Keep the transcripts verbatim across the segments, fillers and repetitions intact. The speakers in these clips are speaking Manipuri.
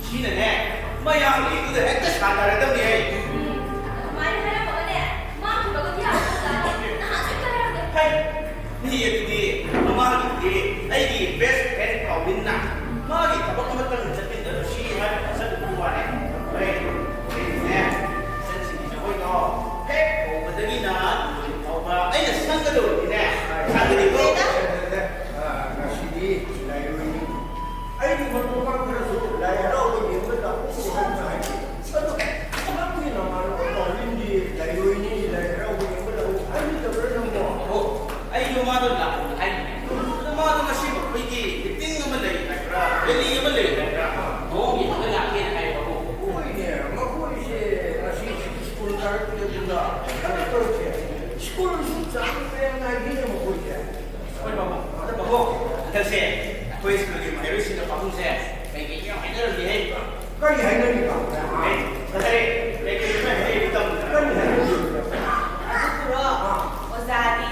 ꯁꯤꯅꯅꯦ, ꯃꯌꯥꯝꯒꯤꯗꯨꯗ ꯍꯦꯛꯇ ꯁꯥꯟꯅꯔꯗꯕꯅꯦ ꯑꯩ꯫ ꯎꯝ, ꯑꯗꯨꯃꯥꯏꯅ ꯍꯥꯏꯔꯝꯃꯒꯅꯦ, ꯃꯥꯡꯈꯤꯕꯒꯗꯤ ꯌꯥꯔꯣꯏꯗ꯫ ꯅꯍꯥꯟꯁꯨ ꯍꯦꯛꯇ ꯍꯥꯏꯔꯝꯗꯦ꯫ ꯍꯩ, ꯃꯤ ꯑꯗꯨꯗꯤ ꯃꯃꯥꯡꯒꯤꯗꯤ ꯑꯩꯒꯤ best friend ꯀꯥꯎꯕꯤꯟꯅ ꯃꯥꯒꯤ ꯊꯕꯛ ꯑꯃꯇꯪ ꯆꯠꯃꯤꯟꯅꯔꯨꯁꯤ ꯍꯥꯏꯅ ꯆꯠꯂꯨꯕ ꯋꯥꯅꯦ꯫ ꯍꯣꯏ, ꯑꯩꯅꯅꯦ, ꯏꯆꯟꯁꯤꯡꯒꯤ ꯖꯒꯣꯏꯗꯣ ꯍꯦꯛ ꯍꯧꯕꯗꯒꯤꯅ ꯂꯣꯏ ꯐꯥꯎꯕ ꯑꯩꯅ ꯁꯪꯒꯗꯧꯔꯤꯅꯦ꯫ ꯁꯪꯒꯅꯤꯀꯣ? ꯑ, ꯉꯁꯤꯗꯤ ꯂꯥꯏꯔꯣꯏꯅꯤ꯫ ꯑꯩꯒꯤ ꯃꯔꯨꯞ ꯃꯄꯥꯡ ꯈꯔꯁꯨ ꯂꯥꯏ ꯍꯔꯥꯎꯕ ꯌꯦꯡꯕ ꯂꯥꯛꯎ ꯍꯥꯏꯅ ꯍꯥꯏꯈꯤ꯫ ꯑꯗꯨ ꯊꯕꯛꯀꯤ ꯅꯃꯥꯟꯅꯕ ꯄꯥꯎꯃꯤꯟꯗꯤ ꯂꯥꯏꯔꯣꯏꯅꯤ, ꯂꯥꯏ ꯍꯔꯥꯎꯕ ꯌꯦꯡꯕ ꯂꯥꯛꯎ ꯍꯥꯏꯈꯤꯗꯕ꯭ꯔꯥ ꯅꯪꯕꯣ? ꯑꯣ, ꯑꯩꯁꯨ ꯃꯥꯗꯣ ꯂꯥꯛꯑꯣ ꯍꯥꯏꯈꯤꯕꯅꯦ꯫ ꯑꯗꯣ ꯃꯥꯗꯣ ꯉꯁꯤ ꯃꯈꯣꯏꯒꯤ meeting ꯑꯃ ꯂꯩ ꯍꯥꯏꯕ꯭ꯔꯥ, rally ꯑꯃ ꯂꯩ ꯍꯥꯏꯕ꯭ꯔꯥ, ꯃꯑꯣꯡ ꯌꯦꯡꯉꯒ ꯂꯥꯛꯀꯦꯅ ꯍꯥꯏꯌꯦꯕꯀꯣ꯫ ꯍꯣꯏꯅꯦ, ꯃꯈꯣꯏꯁꯦ ꯉꯁꯤ ꯁ꯭ꯀꯨꯜ ꯀꯥꯔꯛꯄꯗꯒꯤꯅ ꯀꯩꯅꯣ ꯇꯧꯔꯤꯁꯦ, ꯁ꯭ꯀꯨꯜꯁꯨ ꯆꯥꯡ ꯅꯥꯏꯅ ꯍꯥꯏꯕꯤꯔꯦ ꯃꯈꯣꯏꯁꯦ꯫ ꯍꯣꯏ ꯕꯥꯕꯨ, ꯑꯗꯣ ꯕꯥꯕꯨ, ꯍꯟꯗꯛꯁꯦ ꯑꯩꯈꯣꯏ ꯁ꯭ꯀꯨꯜꯒꯤ ꯃꯍꯩꯔꯣꯏꯁꯤꯡꯒ ꯄꯥꯕꯨꯡꯁꯦ ꯀꯩꯀꯩ ꯌꯥꯝ ꯍꯥꯏꯅꯔꯝꯃꯤ ꯍꯥꯏ꯫ ꯀꯔꯤ ꯍꯥꯏꯅꯔꯤꯕ? ꯑꯦ, ꯉꯁꯥꯏ ꯀꯩꯀꯩ ꯈꯔ ꯍꯥꯏꯅꯔꯤꯕ ꯇꯝꯃꯨꯗꯅ꯫ ꯀꯔꯤ ꯍꯥꯏꯅꯔꯤꯕ? ꯑꯗꯨꯕꯨꯔꯣ, ꯑꯥ꯫ ꯑꯣꯖꯥꯗꯤ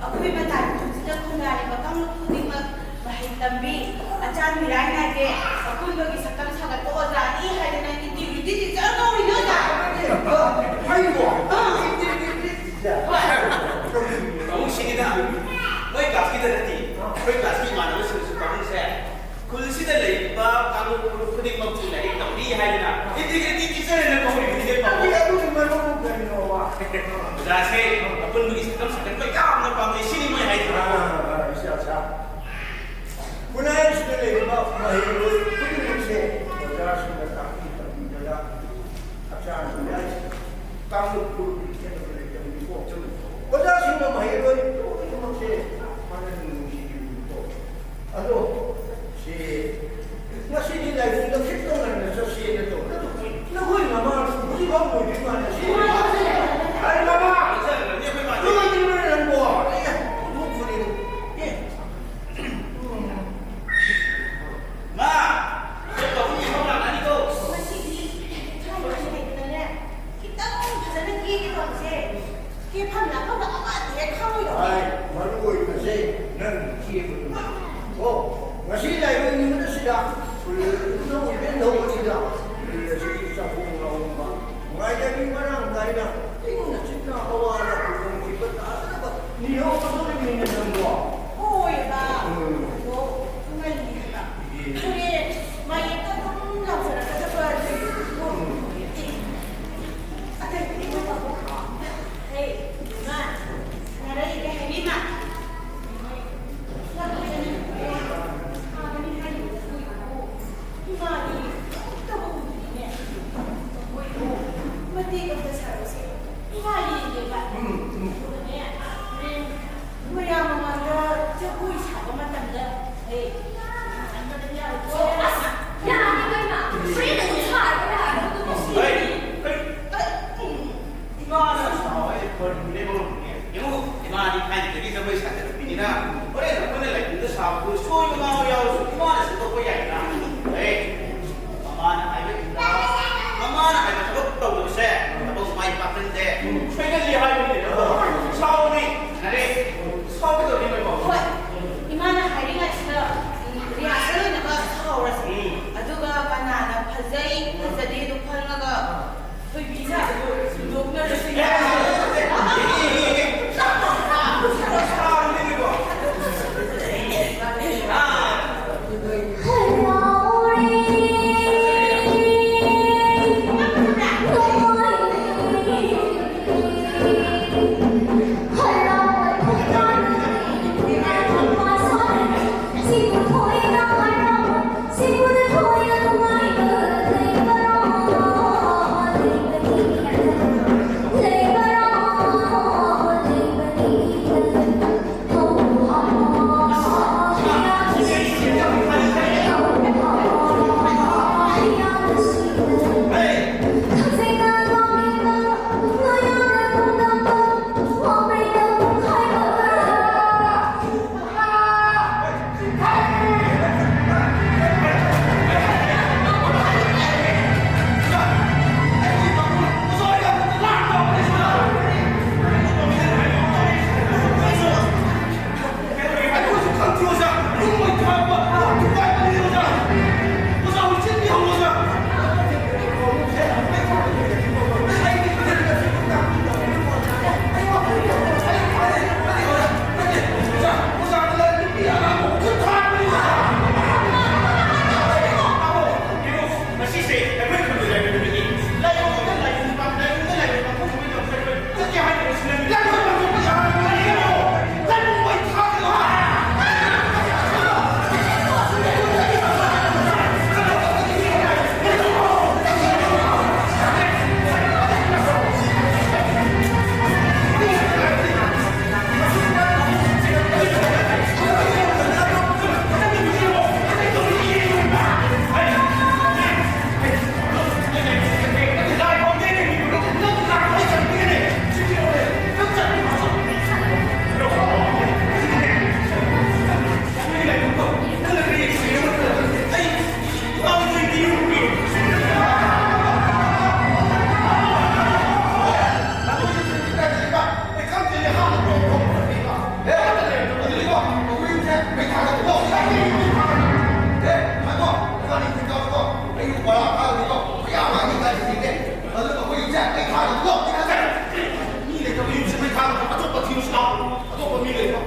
ꯑꯩꯈꯣꯏ ꯃꯇꯥꯏ ꯃꯐꯝꯁꯤꯗ ꯈꯨꯟꯗꯥꯔꯤꯕ ꯀꯥꯡꯂꯨꯞ ꯈꯨꯗꯤꯡꯃꯛ ꯃꯍꯩ ꯇꯝꯕꯤ, ꯑꯆꯥꯟ ꯃꯤꯔꯥꯏ ꯅꯥꯏꯗꯦ, ꯑꯄꯨꯟꯕꯒꯤ ꯁꯛꯇꯝ ꯁꯥꯒꯠꯄ ꯑꯣꯖꯥꯅꯤ ꯍꯥꯏꯗꯅ integrity teacher ꯀꯧꯔꯤꯅꯦ ꯑꯣꯖꯥ꯫ ꯑꯩꯕꯣ? ꯑꯥ꯫ Integrity teacher? ꯍꯣꯏ꯫ ꯄꯥꯕꯨꯡ ꯁꯤꯅꯤꯗ, ꯃꯣꯏ class ꯀꯤꯗ ꯅꯠꯇꯦ, ꯑꯩꯈꯣꯏ class ꯀꯤ ꯏꯃꯥꯟꯅꯕꯁꯤꯡꯁꯨ ꯄꯥꯕꯨꯡꯁꯦ ꯈꯨꯜꯁꯤꯗ ꯂꯩꯔꯤꯕ ꯀꯥꯡꯂꯨꯞ ꯐꯨꯔꯨꯞ ꯈꯨꯗꯤꯡꯃꯛꯄꯨ ꯂꯥꯏꯔꯤꯛ ꯇꯝꯕꯤ ꯍꯥꯏꯗꯅ integrity teacher ꯍꯥꯏꯅ ꯀꯧꯔꯤꯕꯅꯤꯅꯦ ꯄꯥꯕꯨꯡ꯫ ꯑꯗꯨꯗꯤ ꯑꯗꯨꯒꯤ ꯃꯔꯝꯕꯨ ꯀꯔꯤꯅꯣꯕ? ꯑꯣꯖꯥꯁꯦ ꯑꯄꯨꯟꯕꯒꯤ ꯁꯛꯇꯝ ꯁꯥꯒꯠꯄ ꯌꯥꯝꯅ ꯄꯥꯝꯖꯩ, ꯁꯤꯅꯤ ꯃꯣꯏ ꯍꯥꯏꯁꯦ꯫ ꯑꯥ, ꯑꯥ, ꯑꯠꯆꯥ, ꯑꯠꯆꯥ꯫ ꯈꯨꯟꯅꯥꯏꯁꯤꯗ ꯂꯩꯔꯤꯕ ꯃꯍꯩꯔꯣꯏ ꯈꯨꯗꯤꯡꯃꯛꯁꯦ ꯑꯣꯖꯥꯁꯤꯡꯅ ꯇꯥꯛꯄꯤ ꯇꯝꯕꯤꯕꯗ ꯍꯛꯆꯥꯡ ꯈꯨꯟꯅꯥꯏꯁꯤꯗ ꯀꯥꯡꯂꯨꯞ ꯐꯨꯔꯨꯞꯀꯤ ꯈꯦꯠꯅꯕ ꯂꯩꯇꯕꯅꯤꯀꯣ꯫ ꯑꯣꯖꯥꯁꯤꯡꯅ ꯃꯍꯩꯔꯣꯏ ꯈꯨꯗꯤꯡꯃꯛꯁꯦ ꯍꯥꯟꯅ ꯅꯨꯡꯁꯤꯕꯤꯕꯅꯤꯀꯣ꯫ ꯑꯗꯣ ꯁꯤ ꯉꯁꯤꯗꯤ ꯂꯥꯏꯕꯨꯡꯗ ꯈꯤꯇꯪ ꯉꯟꯅ ꯆꯠꯁꯦꯅ ꯇꯧꯕ꯫ ꯑꯗꯨ ꯅꯈꯣꯏ ꯃꯃꯥ ꯍꯧꯖꯤꯛꯐꯥꯎ ꯂꯣꯏꯗ꯭ꯔꯤ ꯃꯥꯜꯂꯦ꯫ ꯁꯤ ꯑꯩ ꯃꯃꯥ! ꯂꯣꯏꯗ꯭ꯔꯤꯕ꯭ꯔꯥ ꯅꯪꯕꯣ? ꯑꯦ, ꯅꯣꯛꯄꯅꯦ꯫ ꯑꯦ꯫ ꯃꯥ! ꯅꯣꯏ ꯄꯥꯕꯨꯡꯒꯤ ꯏꯁꯧ ꯂꯥꯡꯉꯛꯑꯅꯤꯀꯣ꯫ ꯉꯁꯤꯗꯤ ꯊꯥꯏꯅ ꯍꯥꯏꯗꯅꯅꯦ, ꯈꯤꯇꯪ ꯐꯖꯅ ꯀꯦꯒꯦ ꯇꯧꯕꯁꯦ꯫ ꯀꯦꯐꯝ ꯂꯥꯛꯐꯝꯒ ꯑꯃꯠꯇ ꯍꯦꯛ ꯈꯪꯉꯣꯏꯗꯧꯔꯤ꯫ ꯍꯥꯏ, ꯃꯔꯨ ꯑꯣꯏꯕꯁꯦ ꯅꯪ ꯀꯦꯕꯗꯨꯅꯤ꯫ ꯑꯣ, ꯉꯁꯤ ꯂꯥꯏꯔꯣꯏ ꯅꯨꯃꯤꯠ ꯑꯁꯤꯗ ꯁ꯭ꯀꯨꯜ ꯏꯕꯨꯡꯗꯧ event ꯍꯧꯕꯁꯤꯗ ꯃꯔꯥꯡ ꯀꯥꯏꯅ ꯏꯪꯅ ꯆꯤꯛꯅ ꯍꯋꯥꯅ ꯈꯨꯗꯣꯡꯊꯤꯕ ꯇꯥꯗꯅꯕ ꯅꯤꯌꯣꯝ ꯑꯗꯨꯒꯤ ꯃꯤꯅ ꯅꯪꯕꯣ꯫ ꯍꯣꯏꯕ꯫ ꯎꯝ꯫ ꯑꯗꯣ ꯉꯜꯂꯤ ꯍꯥꯏꯕ꯫ ꯎꯝ꯫ ꯍꯣꯔꯦꯟ ꯃꯌꯦꯛꯇ ꯑꯗꯨꯝ ꯂꯥꯎꯖꯔꯛꯀꯗꯕ ꯂꯩꯕꯗꯨꯕꯨ꯫ ꯎꯝ꯫ ꯑꯦ, ꯑꯇꯩ ꯍꯦ, ꯏꯃꯥ, ꯁꯥꯟꯅꯔꯛꯏꯒꯦ ꯍꯥꯏꯕꯤꯃ꯫ ꯂꯥꯛꯂꯤꯕꯅꯤ ꯍꯣꯔꯦꯟ ꯁꯥꯒꯅꯤ ꯍꯥꯏꯔꯤꯕ ꯖꯒꯣꯏꯗꯨꯕꯨ꯫ ꯏꯃꯥꯗꯤ ꯑꯃꯨꯛꯇꯕꯨ ꯎꯗ꯭ꯔꯤꯅꯦ꯫ ꯃꯈꯣꯏꯕꯨ ꯃꯇꯦꯛ ꯑꯃꯇ ꯁꯥꯔꯨꯁꯦ꯫ ꯕꯣꯔꯥ ꯊꯥꯔꯗꯤꯀꯣ, ꯃꯌꯥꯝ ꯑꯃ ꯑꯅꯤ ꯈꯥꯏꯗꯣꯛꯄꯤꯒꯦ꯫ ꯑꯗꯨꯒ ꯑꯩꯈꯣꯏꯒꯤ ꯆꯥꯛ ꯃꯩ ꯊꯥꯔꯒ ꯂꯣꯛ ꯊꯥꯔꯒ ꯃꯤ ꯂꯩꯇꯕ ꯌꯨꯝꯁꯦ ꯃꯩ ꯊꯥꯔꯒ ꯑꯇꯣꯞꯄ ꯊꯤꯔꯨꯁꯤ ꯂꯥꯛꯑꯣ꯫ ꯑꯇꯣꯞꯄ ꯃꯤ ꯂꯩꯕ꯭ꯔꯣ?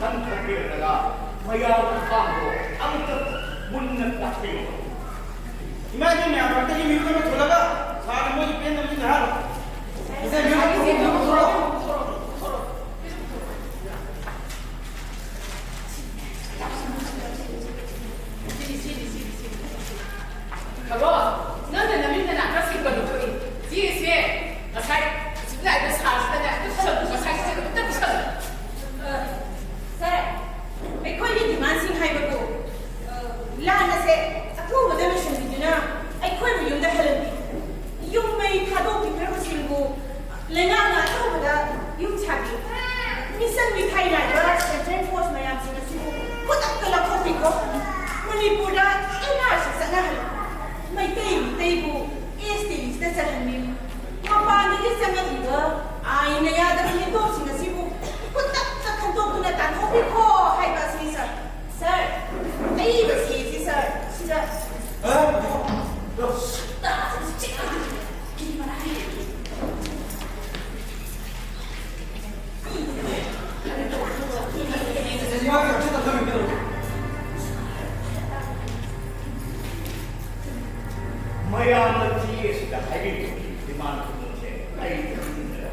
ꯀꯟꯊꯣꯛꯄꯤꯔꯛꯂꯒ ꯃꯌꯥꯝ ꯑꯄꯥꯝꯕꯗꯣ ꯑꯃꯨꯛꯇ ꯃꯨꯟꯅ ꯇꯥꯛꯄꯤꯌꯨ꯫ ꯏꯃꯥ, ꯏꯕꯦꯟ ꯃꯌꯥꯝ ꯃꯔꯛꯇꯒꯤ ꯃꯤꯍꯨꯠ ꯑꯃ ꯊꯣꯛꯂꯒ ꯁꯥꯔꯅ ꯃꯣꯏꯒꯤ ꯄꯦꯟꯗꯕꯁꯤꯡꯗꯣ ꯍꯥꯏꯔꯣ꯫ ꯏꯆꯦ, ꯃꯤꯍꯨꯠ ꯑꯃ ꯊꯣꯛꯂꯛꯑꯣ꯫ ꯈꯔꯣ, ꯅꯪꯅ ꯅꯃꯤꯠ ꯅꯅꯥ ꯈꯔ ꯁꯤꯡꯕ ꯂꯧꯊꯣꯛꯏ꯫ ꯆꯦꯁꯦ ꯉꯁꯥꯏ ꯍꯧꯖꯤꯛ ꯂꯥꯛꯏꯕ ꯁꯥꯔꯁꯤꯗꯅꯦ ꯑꯝꯇ ꯄꯤꯁꯜꯂꯨ, ꯉꯁꯥꯏꯒꯤꯁꯦ ꯑꯝꯇ ꯄꯤꯁꯜꯂꯨ꯫ ꯑ, ꯁꯥꯔ, ꯑꯩꯈꯣꯏꯒꯤ ꯗꯤꯃꯥꯟꯁꯤꯡ ꯍꯥꯏꯕꯕꯨ, ꯑ, ꯂꯥꯟ ꯑꯁꯦ ꯑꯊꯨꯕꯗ ꯂꯣꯏꯁꯤꯟꯕꯤꯗꯨꯅ ꯑꯩꯈꯣꯏꯕꯨ ꯌꯨꯝꯗ ꯍꯜꯍꯟꯕꯤꯌꯨ꯫ ꯌꯨꯝ ꯃꯩ ꯊꯥꯗꯣꯛꯄꯤꯈ꯭ꯔꯕꯁꯤꯡꯕꯨ ꯂꯩꯉꯥꯛꯅ ꯑꯊꯨꯕꯗ ꯌꯨꯝ ꯁꯥꯕꯤꯌꯨ꯫ ꯃꯤꯁꯪ ꯃꯤꯈꯥꯏ ꯅꯥꯏꯕ ꯁꯦꯟꯇ꯭ꯔꯦꯜ ꯐꯣꯔꯁ ꯃꯌꯥꯝꯁꯤꯡ ꯑꯁꯤꯕꯨ ꯈꯨꯗꯛꯇ ꯂꯧꯊꯣꯛꯄꯤꯈꯣ꯫ ꯃꯅꯤꯄꯨꯔꯗ ꯑꯦꯟ ꯑꯥꯔ ꯁꯤ ꯆꯠꯅꯍꯜꯂꯨ꯫ ꯃꯩꯇꯩ ꯃꯤꯇꯩꯕꯨ ꯑꯦꯁ ꯇꯤ ꯂꯤꯁꯇ ꯆꯜꯍꯟꯕꯤꯌꯨ꯫ ꯃꯄꯥꯟꯗꯒꯤ ꯆꯪꯂꯛꯂꯤꯕ ꯑꯥꯏꯟꯅ ꯌꯥꯗꯕ ꯃꯤꯇꯣꯞꯁꯤꯡ ꯑꯁꯤꯕꯨ ꯈꯨꯗꯛꯇ ꯈꯟꯗꯣꯛꯇꯨꯅ ꯇꯥꯟꯊꯣꯛꯄꯤꯈꯣ ꯍꯥꯏꯕ ꯑꯁꯤꯅꯤ, ꯁꯥꯔ꯫ ꯁꯥꯔ, ꯑꯏꯕ ꯆꯦ ꯑꯁꯤ, ꯁꯥꯔ, ꯁꯤꯗ ꯃꯌꯥꯝꯅ ꯆꯦ ꯑꯁꯤꯗ ꯍꯥꯏꯕꯤꯔꯤꯕ ꯗꯤꯃꯥꯟ ꯈꯨꯗꯤꯡꯃꯛꯁꯦ ꯑꯩ ꯈꯪꯅꯤꯡꯗ꯭ꯔꯦ꯫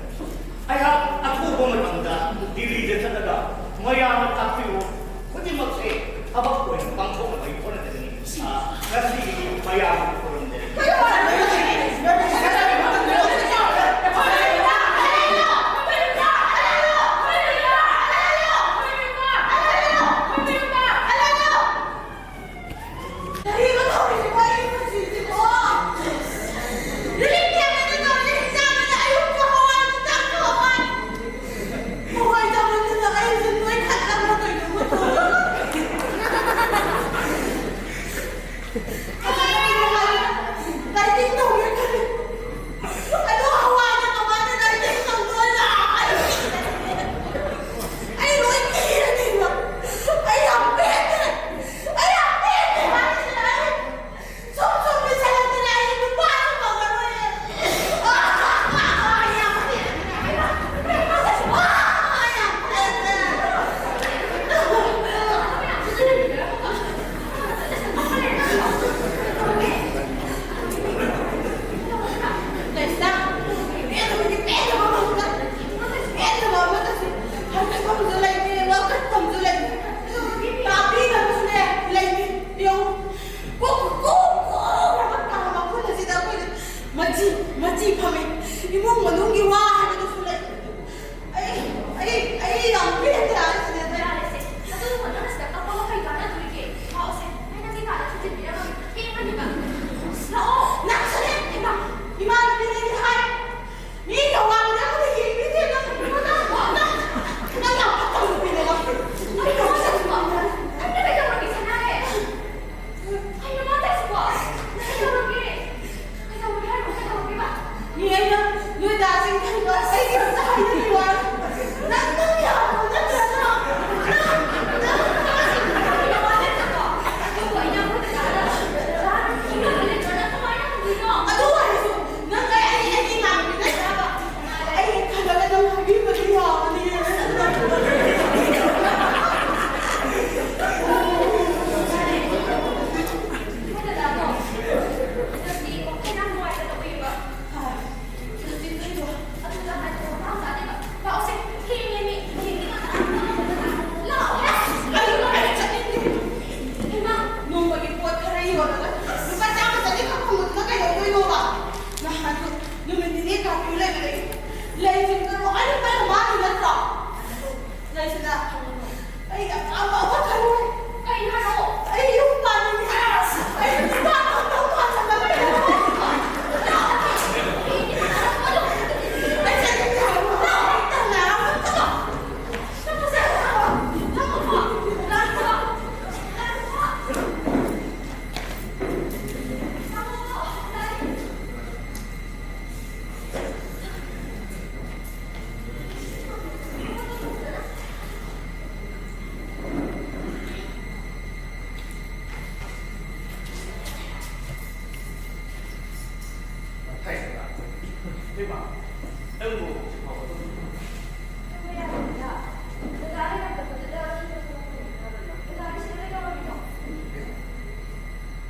ꯑꯩꯍꯥꯛ ꯑꯊꯨꯕ ꯃꯇꯝꯗ ꯗꯤꯜꯂꯤꯗ ꯆꯠꯂꯒ ꯃꯌꯥꯝꯅ ꯇꯥꯛꯄꯤꯌꯨ ꯈꯨꯗꯤꯡꯃꯛꯁꯦ ꯊꯕꯛ ꯑꯣꯏꯅ ꯄꯥꯡꯊꯣꯛꯅꯕ ꯑꯩ ꯍꯣꯠꯅꯒꯅꯤ꯫ ꯑ, ꯉꯁꯤꯒꯤꯗꯤ ꯃꯌꯥꯝ ꯈꯨꯔꯨꯝꯖꯔꯤ꯫ ꯀꯔꯤꯅꯣ ꯇꯧꯔꯤꯁꯤꯕꯣ ꯑꯩꯒꯤ ꯄꯨꯟꯁꯤꯁꯤꯕꯣ? ꯑꯩ ꯑꯄꯥꯝꯕ ꯑꯃ ꯈꯜꯂꯨꯔꯦ꯫ ꯀꯩ ꯍꯥꯏꯔꯛꯑꯣ? ꯑꯩ ꯌꯨꯝ ꯄꯥꯟꯅꯤꯡꯉꯦ꯫ ꯑꯩ ꯅꯨꯄꯥ ꯑꯇꯣꯞꯄ ꯄꯥꯝꯖꯗꯕ ꯂꯩꯔꯦ꯫ ꯑꯩ ꯆꯠꯅꯤꯡꯗꯦ ꯍꯥꯏꯕ꯫ ꯇꯜꯂꯦ ꯍꯥꯏꯕ꯫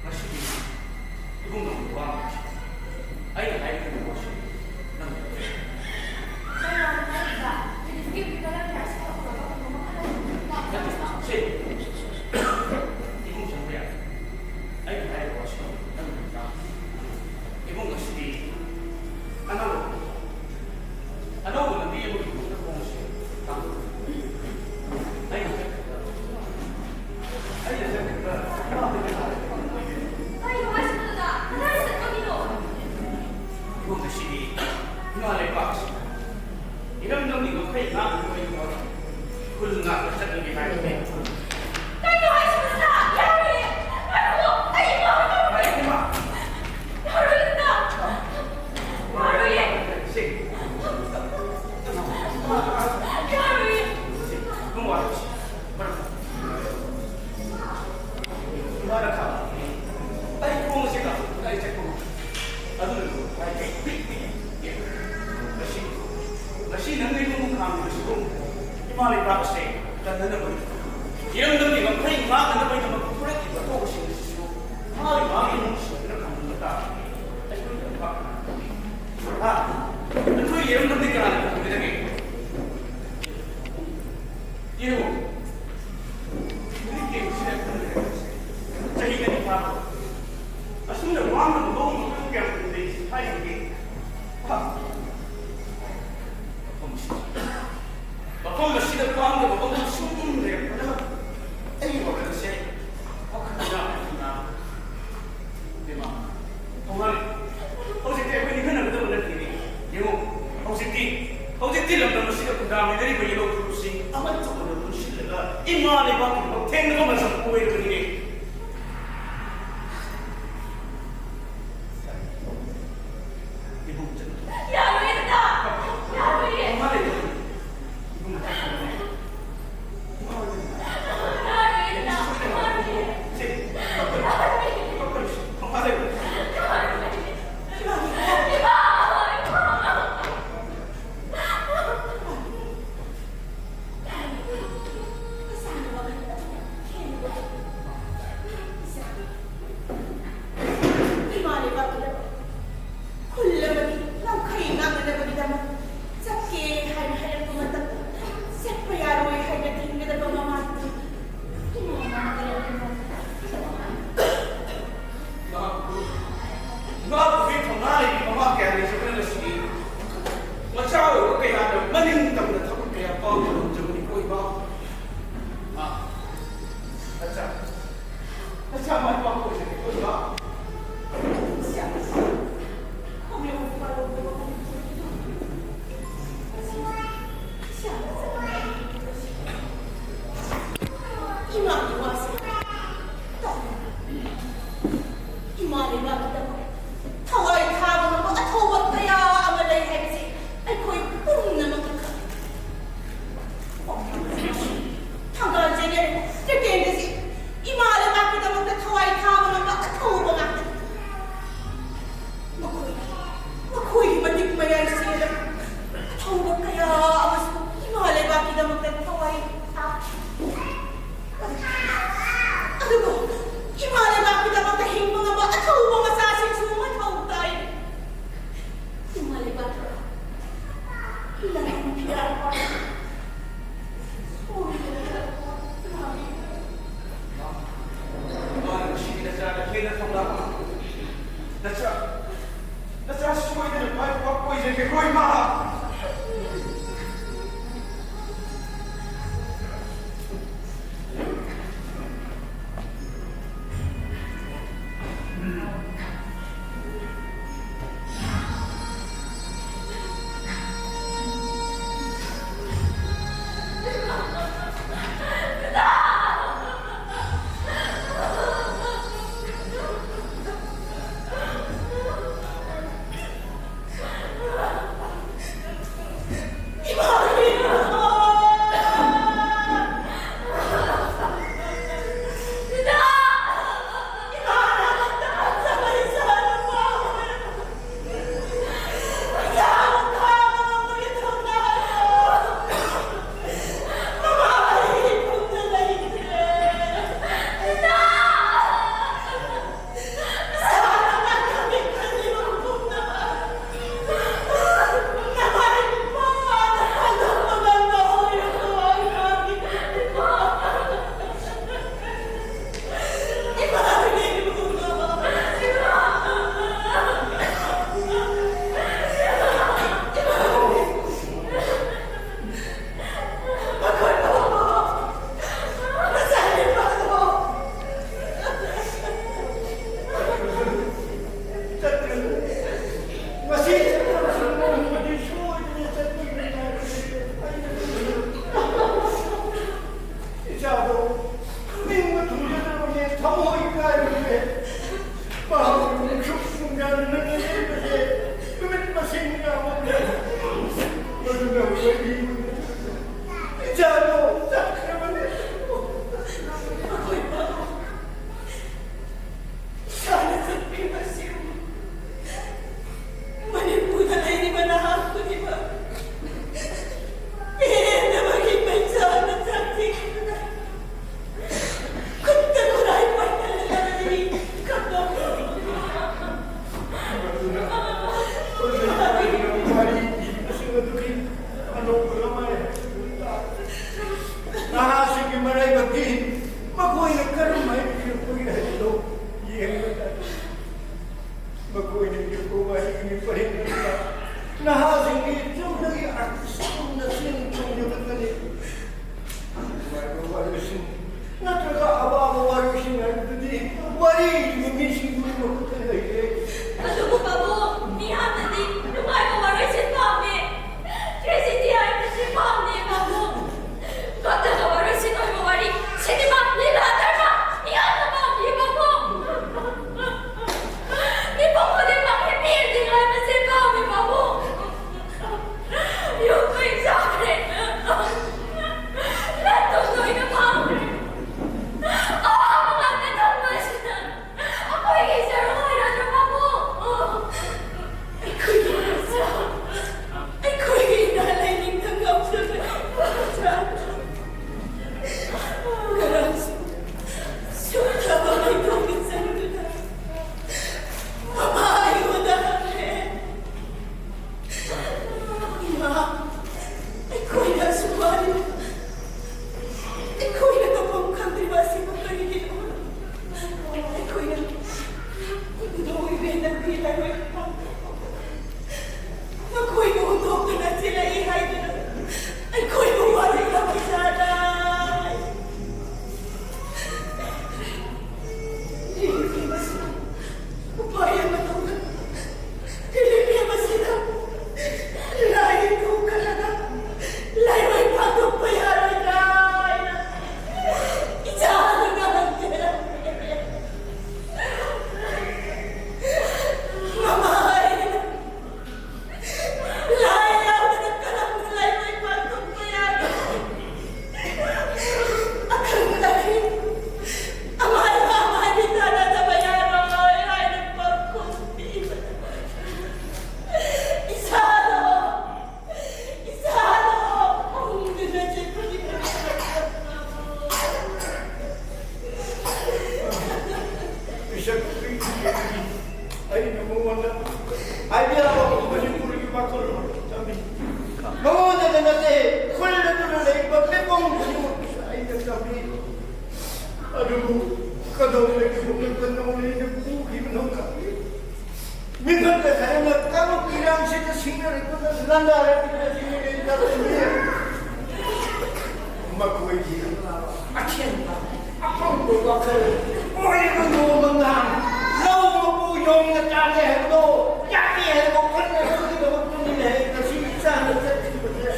ꯉꯁꯤꯗꯤ ꯏꯕꯨꯡꯉꯣꯒꯤ ꯋꯥ ꯉꯥꯡꯁꯤ꯫ ꯑꯩꯅ ꯍꯥꯏꯔꯤꯕ ꯄꯣꯠꯁꯤ ꯅꯪ ꯁꯦ, ꯏꯕꯨꯡ ꯆꯪꯕ ꯌꯥꯏ꯫ ꯑꯩꯅ ꯍꯥꯏꯔꯤꯕ ꯄꯣꯠꯁꯤ ꯅꯪ ꯇꯥ꯫ ꯏꯕꯨꯡ ꯉꯁꯤꯗꯤ ꯑꯅꯧꯕ ꯑꯅꯧꯕ ꯂꯝꯕꯤ ꯑꯃꯒꯤꯗꯃꯛꯇ ꯈꯣꯡꯁꯦ ꯊꯥꯡꯗꯣꯛ꯫ ꯑꯩꯅ ꯆꯠꯈꯤꯕ, ꯑꯩꯅ ꯆꯠꯈꯤꯕ ꯏꯃꯥꯗꯒꯤ ꯍꯥꯟꯅ ꯀꯩꯅꯣ ꯍꯥꯏꯁꯤꯕꯣ, ꯗꯗꯥ? ꯀꯗꯥꯏ ꯆꯠꯄꯒꯤꯅꯣ? ꯏꯕꯨꯡ, ꯉꯁꯤꯗꯤ ꯏꯃꯥ ꯂꯩꯕꯥꯛꯁꯤ ꯏꯔꯝꯗꯝꯒꯤ ꯉꯝꯈꯩ ꯉꯥꯛꯅꯕꯒꯤꯗꯃꯛ ꯈꯨꯜ ꯉꯥꯛꯅ ꯆꯠꯂꯒꯦ ꯍꯥꯏꯕꯅꯤ꯫ ꯀꯩꯅꯣ ꯍꯥꯏꯁꯤꯕꯣ, ꯁꯥ? ꯌꯥꯔꯣꯏꯌꯦ! ꯉꯥꯏꯈꯣ, ꯑꯩ ꯏꯃꯥ ꯍꯣꯏ ꯇꯧꯔꯒꯦ꯫ ꯌꯥꯔꯣꯏꯌꯦ, ꯁꯥ! ꯌꯥꯔꯣꯏꯌꯦ! ꯁꯦ꯫ ꯌꯥꯔꯣꯏꯌꯦ! ꯁꯦ, ꯅꯪ ꯋꯥꯔꯧꯁꯤ꯫ ꯃꯔꯝ ꯏꯃꯥꯅ ꯈꯥꯝꯃꯤ꯫ ꯑꯩ ꯈꯣꯡ ꯑꯁꯤ ꯀꯥꯞꯊꯣꯛꯄꯗ ꯑꯩ ꯆꯠꯄ ꯉꯝꯗꯦ꯫ ꯑꯗꯨꯅ ꯂꯥꯏꯀꯩ ꯄꯤꯛ ꯄꯤꯛ ꯌꯦꯡꯉꯨ꯫ ꯉꯁꯤ, ꯉꯁꯤ ꯅꯪꯅ ꯑꯩꯉꯣꯟꯗ ꯈꯥꯝꯃꯤꯕꯁꯤꯕꯨ ꯏꯃꯥ ꯂꯩꯕꯥꯛ ꯑꯁꯦ ꯀꯟꯅꯅꯕꯒꯤ, ꯏꯔꯝꯗꯝꯒꯤ ꯉꯝꯈꯩ ꯉꯥꯛꯅꯅꯕꯒꯤꯗꯃꯛ ꯊꯣꯔꯛꯂꯤꯕ ꯑꯊꯧꯕꯁꯤꯡ ꯑꯁꯤꯁꯨ ꯃꯥꯒꯤ ꯃꯥꯒꯤ ꯏꯃꯨꯡꯁꯤꯡꯗꯨꯅ ꯈꯪꯍꯟꯕ ꯇꯥꯕꯅꯤ꯫ ꯑꯩꯈꯣꯏꯒꯤ ꯂꯩꯕꯥꯛ ꯍꯥ? ꯑꯩꯈꯣꯏꯒꯤ ꯏꯔꯝꯗꯝꯗꯤ ꯀꯅꯥꯅ ꯈꯪꯕꯤꯔꯒꯦ? ꯌꯦꯡꯉꯨ, ꯍꯧꯖꯤꯛꯀꯤ ꯆꯍꯤ ꯑꯅꯤ ꯐꯥꯕ ꯑꯁꯨꯝꯅ ꯋꯥꯅ ꯂꯧ ꯃꯈꯜ ꯀꯌꯥ ꯂꯩ ꯍꯥꯏꯔꯤꯕꯒꯦ? ꯍꯥ? ꯃꯐꯝ ꯑꯁꯤꯗ, ꯃꯐꯝ ꯑꯁꯤꯗ ꯄꯥꯝꯗꯕ ꯏꯃꯥ ꯂꯩꯕꯥꯛꯀꯤꯗꯃꯛ ꯊꯦꯡꯅꯕ ꯃꯇꯝ ꯑꯣꯏꯔꯕꯅꯤꯅꯦ꯫ ꯏꯕꯨꯡ ꯆꯠꯂꯨ꯫ ꯌꯥꯔꯣꯏꯌꯦ ꯗꯗꯥ! ꯌꯥꯔꯣꯏꯌꯦ! ꯃꯃꯥ ꯂꯩꯕꯥꯛꯀꯤ ꯏꯕꯨꯡ ꯆꯠꯂꯨ꯫ ꯏꯃꯥ ꯂꯩꯕꯥꯛꯀꯤ ꯌꯥꯔꯣꯏꯌꯦ ꯗꯗꯥ! ꯌꯥꯔꯣꯏꯌꯦ! ꯁꯦ, ꯀꯞꯀꯅꯨ꯫ ꯌꯥꯔꯣꯏꯌꯦ! ꯀꯞꯀꯅꯨ꯫ ꯃꯃꯥ ꯂꯩꯕꯥꯛꯀꯤ ꯌꯥꯔꯣꯏꯌꯦ! ꯏꯃꯥ! ꯏꯃꯥ! ꯊꯃꯣꯏ ꯀꯥꯏꯔꯨꯔꯦ꯫ ꯃꯍꯥꯛ ꯅꯨꯡꯁꯨꯛ ꯅꯨꯡꯉꯥꯏꯅ ꯂꯩꯕꯁꯦ ꯅꯨꯃꯤꯠ ꯃꯁꯤꯡ ꯌꯥꯝꯃꯜꯂꯦ꯫ ꯃꯗꯨꯅ ꯑꯩꯈꯣꯏꯒꯤ ꯏꯆꯥꯗꯣ ꯆꯠꯈ꯭ꯔꯕꯅꯤ꯫ ꯏꯁꯥꯅ ꯆꯠꯈ꯭ꯔꯤꯕꯁꯤꯕꯨ ꯃꯅꯤꯄꯨꯔꯗ ꯂꯩꯔꯤꯕ ꯅꯍꯥ ꯈꯨꯗꯤꯡꯃꯛ ꯄꯦꯟꯗꯕꯒꯤ ꯃꯩꯆꯥꯛꯅ ꯆꯥꯛꯊꯤꯛꯄꯗ ꯈꯨꯠꯇ ꯈꯨꯠꯂꯥꯏ ꯄꯥꯏꯅꯔꯒ ꯂꯩꯔꯤ꯫ ꯀꯞꯄ ꯃꯗꯨꯅ ꯋꯥꯔꯤ ꯏꯕꯁꯤꯡ ꯑꯗꯨꯒꯤ ꯑꯅꯧꯕ ꯂꯃꯥꯏ ꯍꯥꯏꯕꯗꯨ ꯇꯥꯔꯦ꯫ ꯅꯍꯥꯁꯤꯡꯒꯤ ꯃꯔꯥꯏꯕꯛꯇꯤ ꯃꯈꯣꯏꯅ ꯀꯔꯝ ꯍꯥꯏꯅ ꯏꯔꯛꯄꯒꯦ ꯍꯥꯏꯕꯗꯨ ꯌꯦꯡꯕ ꯇꯥꯏ꯫ ꯃꯈꯣꯏꯅ ꯏꯔꯛꯄ ꯋꯥꯔꯤꯒꯤ ꯄꯔꯦꯡ ꯑꯗꯨꯗ ꯅꯍꯥꯁꯤꯡꯒꯤ ꯆꯨꯝꯅꯒꯤ artist ꯒꯨꯝꯅ ꯆꯦꯟ ꯆꯣꯡꯖꯕꯇꯅꯤ꯫ ꯅꯨꯡꯉꯥꯏꯕ ꯋꯥꯔꯤꯁꯤꯡ ꯅꯠꯇ꯭ꯔꯒ ꯑꯋꯥꯕ ꯋꯥꯔꯤꯁꯤꯡ ꯍꯥꯏꯕꯗꯨꯗꯤ ꯋꯥꯔꯤ ꯏꯕ ꯃꯤꯁꯤꯡꯗꯨꯒꯤ ꯃꯈꯨꯠꯇ ꯂꯩꯔꯦ꯫ ꯑꯗꯨꯕꯨ ꯄꯥꯕꯨꯡ, ꯃꯤꯌꯥꯝꯅꯗꯤ ꯅꯨꯡꯉꯥꯏꯕ ꯋꯥꯔꯤꯁꯤꯡ ꯄꯥꯝꯃꯤ, tragedy ꯍꯥꯏꯕꯁꯤ ꯄꯥꯝꯗꯦ ꯄꯥꯕꯨꯡ꯫ ꯀꯞꯅꯕ ꯋꯥꯔꯤꯁꯤꯡ ꯑꯣꯏꯕ ꯋꯥꯔꯤ, ꯁꯤꯅꯦꯃꯥ, ꯂꯤꯂꯥ, ꯗ꯭ꯔꯃꯥ, ꯃꯤꯌꯥꯝꯅ ꯄꯥꯝꯃꯤ ꯄꯥꯕꯨꯡ꯫ ꯃꯤꯄꯨꯝ ꯈꯨꯗꯤꯡꯃꯛ happy ending ꯍꯥꯏꯕꯁꯤ ꯄꯥꯝꯃꯤ ꯄꯥꯕꯨꯡ꯫ ꯌꯨꯝ ꯀꯩ ꯆꯥꯈ꯭ꯔꯦ꯫ ꯂꯟ ꯊꯨꯝ ꯂꯣꯏꯅ ꯃꯥꯡꯈ꯭ꯔꯦ꯫ ꯑꯋꯥꯕ ꯉꯥꯛꯇ ꯊꯝꯕꯁꯤꯗ ꯑꯩꯈꯣꯏꯒꯤ ꯁꯔꯨꯛ ꯀꯗꯧꯕꯒꯤ ꯍꯧꯒꯠꯄ ꯅꯧꯔꯤꯅ ꯄꯨꯈꯤꯕꯅꯣ ꯈꯪꯗꯦ꯫ ꯃꯤꯀꯞꯇ ꯊꯥꯏꯅ ꯀꯥꯡꯂꯨꯞꯀꯤ ꯏꯔꯥꯡꯁꯤꯗ ꯁꯤꯡꯅꯔꯛꯄꯗ ꯂꯥꯟꯗꯥꯔꯛꯄꯗ ꯁꯤꯡꯅꯔꯛꯄꯗ ꯃꯈꯣꯏꯒꯤ ꯑꯊꯦꯡꯕ ꯑꯐꯪꯕ ꯋꯥꯈꯜ ꯑꯣꯏꯔꯤꯕ ꯅꯣꯡꯃ ꯉꯥꯟ ꯂꯧ ꯃꯄꯨ ꯌꯣꯡꯅ ꯆꯥꯗꯦ ꯍꯥꯏꯕꯗꯣ, ꯌꯥꯗꯦ ꯍꯥꯏꯕ ꯋꯥꯈꯜ ꯑꯗꯨꯒꯤꯗꯃꯛꯇꯅꯤꯅꯦ ꯉꯁꯤ ꯏꯆꯥꯅ ꯆꯠꯈꯤꯕꯁꯦ꯫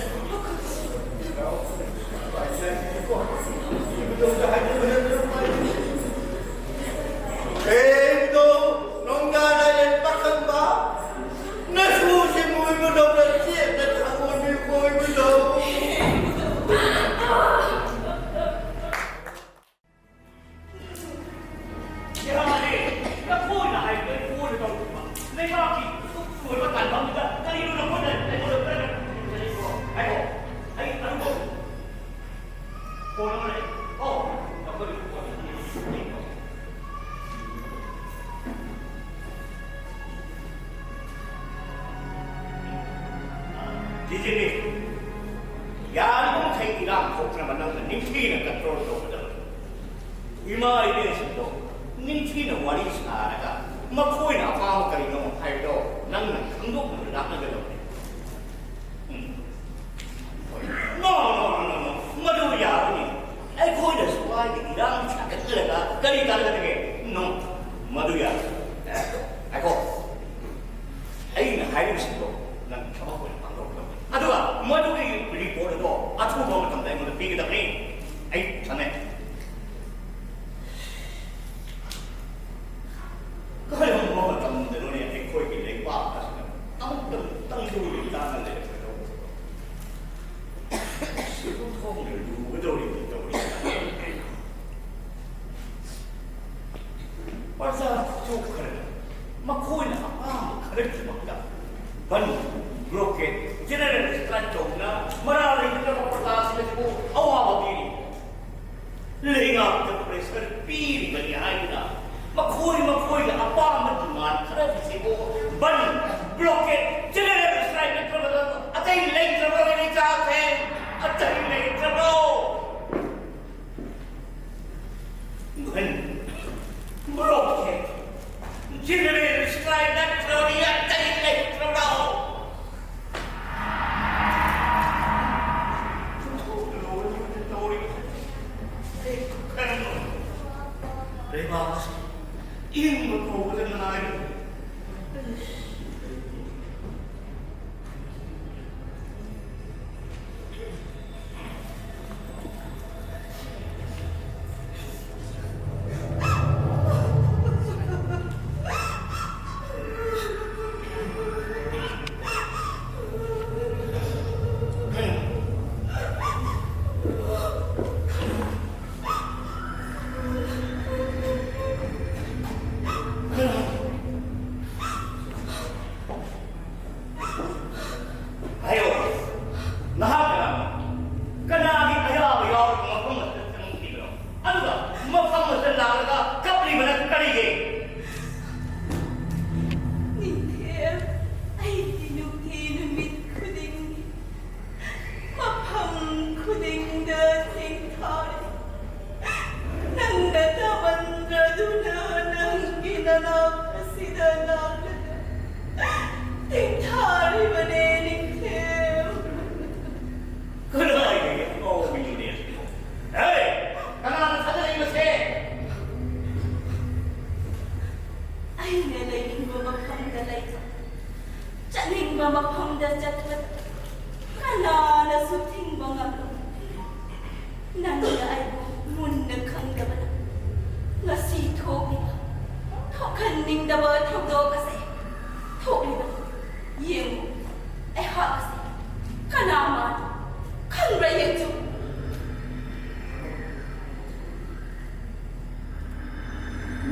ꯀꯩꯗꯣ ꯅꯣꯡꯗꯥ ꯂꯥꯏꯔꯦꯟ ꯄꯥꯈꯪꯕ, ꯅꯁꯨꯁꯤ ꯃꯣꯏꯕꯨꯗꯧꯅ ꯆꯦꯠꯅ ꯊꯥꯡꯒꯣꯟꯕꯤ ꯀꯣꯏꯕꯗꯣ꯫ ꯌꯥꯔꯦ, ꯅꯈꯣꯏꯅ ꯍꯥꯏꯕꯗꯣ ꯑꯩ ꯀꯣꯟꯅ ꯇꯧꯔꯛꯄ꯫ ꯂꯩꯕꯥꯛꯀꯤ ꯂꯣꯏꯕ ꯇꯥꯟꯐꯝꯗꯨꯗ ꯀꯔꯤꯅꯣ ꯅꯈꯣꯏꯅ ꯑꯩꯉꯣꯟꯗ ꯈꯔ ꯈꯔ ꯍꯥꯏꯔꯛꯑꯣ꯫ ꯑꯩ ꯑꯗꯨꯕꯨ ꯐꯣꯟ ꯑꯃ ꯂꯩ꯫ ꯑꯣ, ꯅꯈꯣꯏꯒꯤ ꯐꯣꯟ ꯑꯃ ꯂꯩ꯫ ꯖꯤꯖꯤꯅꯤ, ꯌꯥꯔꯤꯕ ꯃꯈꯩ ꯏꯔꯥꯡ ꯊꯣꯛꯇꯅꯕ ꯅꯪꯅ ꯅꯤꯡꯊꯤꯅ control ꯇꯧꯒꯗꯕꯅꯤ꯫ ꯏꯃꯥ ꯏꯕꯦꯟꯁꯤꯡꯗꯣ ꯅꯤꯡꯊꯤꯅ ꯋꯥꯔꯤ ꯁꯥꯔꯒ ꯃꯈꯣꯏꯅ ꯑꯄꯥꯝꯕ ꯀꯔꯤꯅꯣ ꯍꯥꯏꯕꯗꯣ ꯅꯪꯅ ꯈꯪꯗꯣꯛꯅꯕ ꯂꯥꯛꯅꯒꯗꯕꯅꯤ꯫ ꯎꯝ꯫ ꯍꯣꯏ꯫ No, no, no, no, no. ꯃꯗꯨ ꯌꯥꯔꯣꯏꯅꯦ꯫ ꯑꯩꯈꯣꯏꯅ ꯁ꯭ꯋꯥꯏꯗ ꯏꯔꯥꯡ ꯁꯥꯒꯠꯂꯒ ꯀꯔꯤ ꯀꯥꯟꯅꯒꯗꯒꯦ? No, ꯃꯗꯨ ꯌꯥꯔꯣꯏ꯫ ꯉꯥꯏꯈꯣ꯫ ꯑꯩꯅ ꯍꯥꯏꯔꯤꯕꯁꯤꯡꯗꯣ ꯅꯪ ꯊꯕꯛ ꯑꯣꯏꯅ ꯄꯥꯡꯊꯣꯛꯀꯗꯕꯅꯤ꯫ ꯑꯗꯨꯒ ꯃꯗꯨꯒꯤ report ꯑꯗꯣ ꯑꯊꯨꯕ ꯃꯇꯝꯗ ꯑꯩꯉꯣꯟꯗ ꯄꯤꯒꯗꯕꯅꯤ꯫ ꯑꯩ ꯊꯝꯃꯦ꯫ ꯀꯔꯝꯕ ꯃꯇꯝꯗꯅꯣꯅꯦ ꯑꯩꯈꯣꯏꯒꯤ ꯂꯩꯕꯥꯛ ꯑꯁꯤꯗ ꯇꯧꯗꯕ ꯇꯧꯗꯕ ꯀꯔꯝꯅꯣ? ꯂꯩꯕꯥꯛ ꯑꯁꯤ ꯏꯪꯕ ꯀꯧꯕꯗ ꯉꯥꯏꯔꯤ꯫ ꯍꯥꯏꯌꯣ, ꯅꯍꯥꯛ ꯀꯅꯥꯅꯣ? ꯀꯅꯥꯒꯤ ꯑꯌꯥꯕ ꯌꯥꯎꯔꯒ ꯃꯐꯝ ꯑꯁꯤꯗ ꯆꯪꯂꯛꯂꯤꯕꯅꯣ? ꯑꯗꯨꯒ ꯃꯐꯝ ꯑꯁꯤꯗ ꯂꯥꯛꯂꯒ ꯀꯞꯂꯤꯕꯅ ꯀꯔꯤꯒꯤ? ꯅꯤꯡꯊꯦꯝ, ꯑꯩꯗꯤ ꯅꯨꯡꯇꯤ ꯅꯨꯃꯤꯠ ꯈꯨꯗꯤꯡꯒꯤ ꯃꯐꯝ ꯈꯨꯗꯤꯡꯗ ꯆꯤꯡꯊꯥꯔꯤ꯫ ꯅꯪꯅ ꯇꯥꯃꯟꯗ꯭ꯔꯗꯨꯅ ꯅꯪꯒꯤ ꯅꯅꯥꯛ ꯑꯁꯤꯗ ꯂꯥꯛꯂꯒ ꯆꯤꯡꯊꯥꯔꯤꯕꯅꯦ ꯅꯤꯡꯊꯦꯝ꯫ ꯀꯗꯥꯏꯗꯒꯤ ꯑꯉꯥꯎꯕꯤꯅꯣꯅꯦ ꯑꯁꯤꯕꯣ? ꯍꯦ! ꯀꯅꯥꯅ ꯊꯥꯖꯔꯤꯕꯁꯦ? ꯑꯩꯅ ꯂꯩꯅꯤꯡꯕ ꯃꯐꯝꯗ ꯂꯩꯕ, ꯆꯠꯅꯤꯡꯕ ꯃꯐꯝꯗ ꯆꯠꯄꯗ ꯀꯅꯥꯅꯁꯨ ꯊꯤꯡꯕ ꯉꯝꯂꯣꯏ꯫ ꯅꯪꯅ ꯑꯩꯕꯨ ꯃꯨꯟꯅ ꯈꯪꯗꯕꯅ ꯉꯁꯤ ꯊꯣꯛꯂꯤꯕ, ꯊꯣꯛꯍꯟꯅꯤꯡꯗꯕ ꯊꯧꯗꯣꯛ ꯑꯁꯦ ꯊꯣꯛꯂꯤꯕ ꯌꯦꯡꯉꯨ꯫ ꯑꯩꯍꯥꯛ ꯑꯁꯦ ꯀꯅꯥ ꯃꯥꯜꯂꯤ ꯈꯪꯕ꯭ꯔꯥ ꯌꯦꯡꯆꯨ?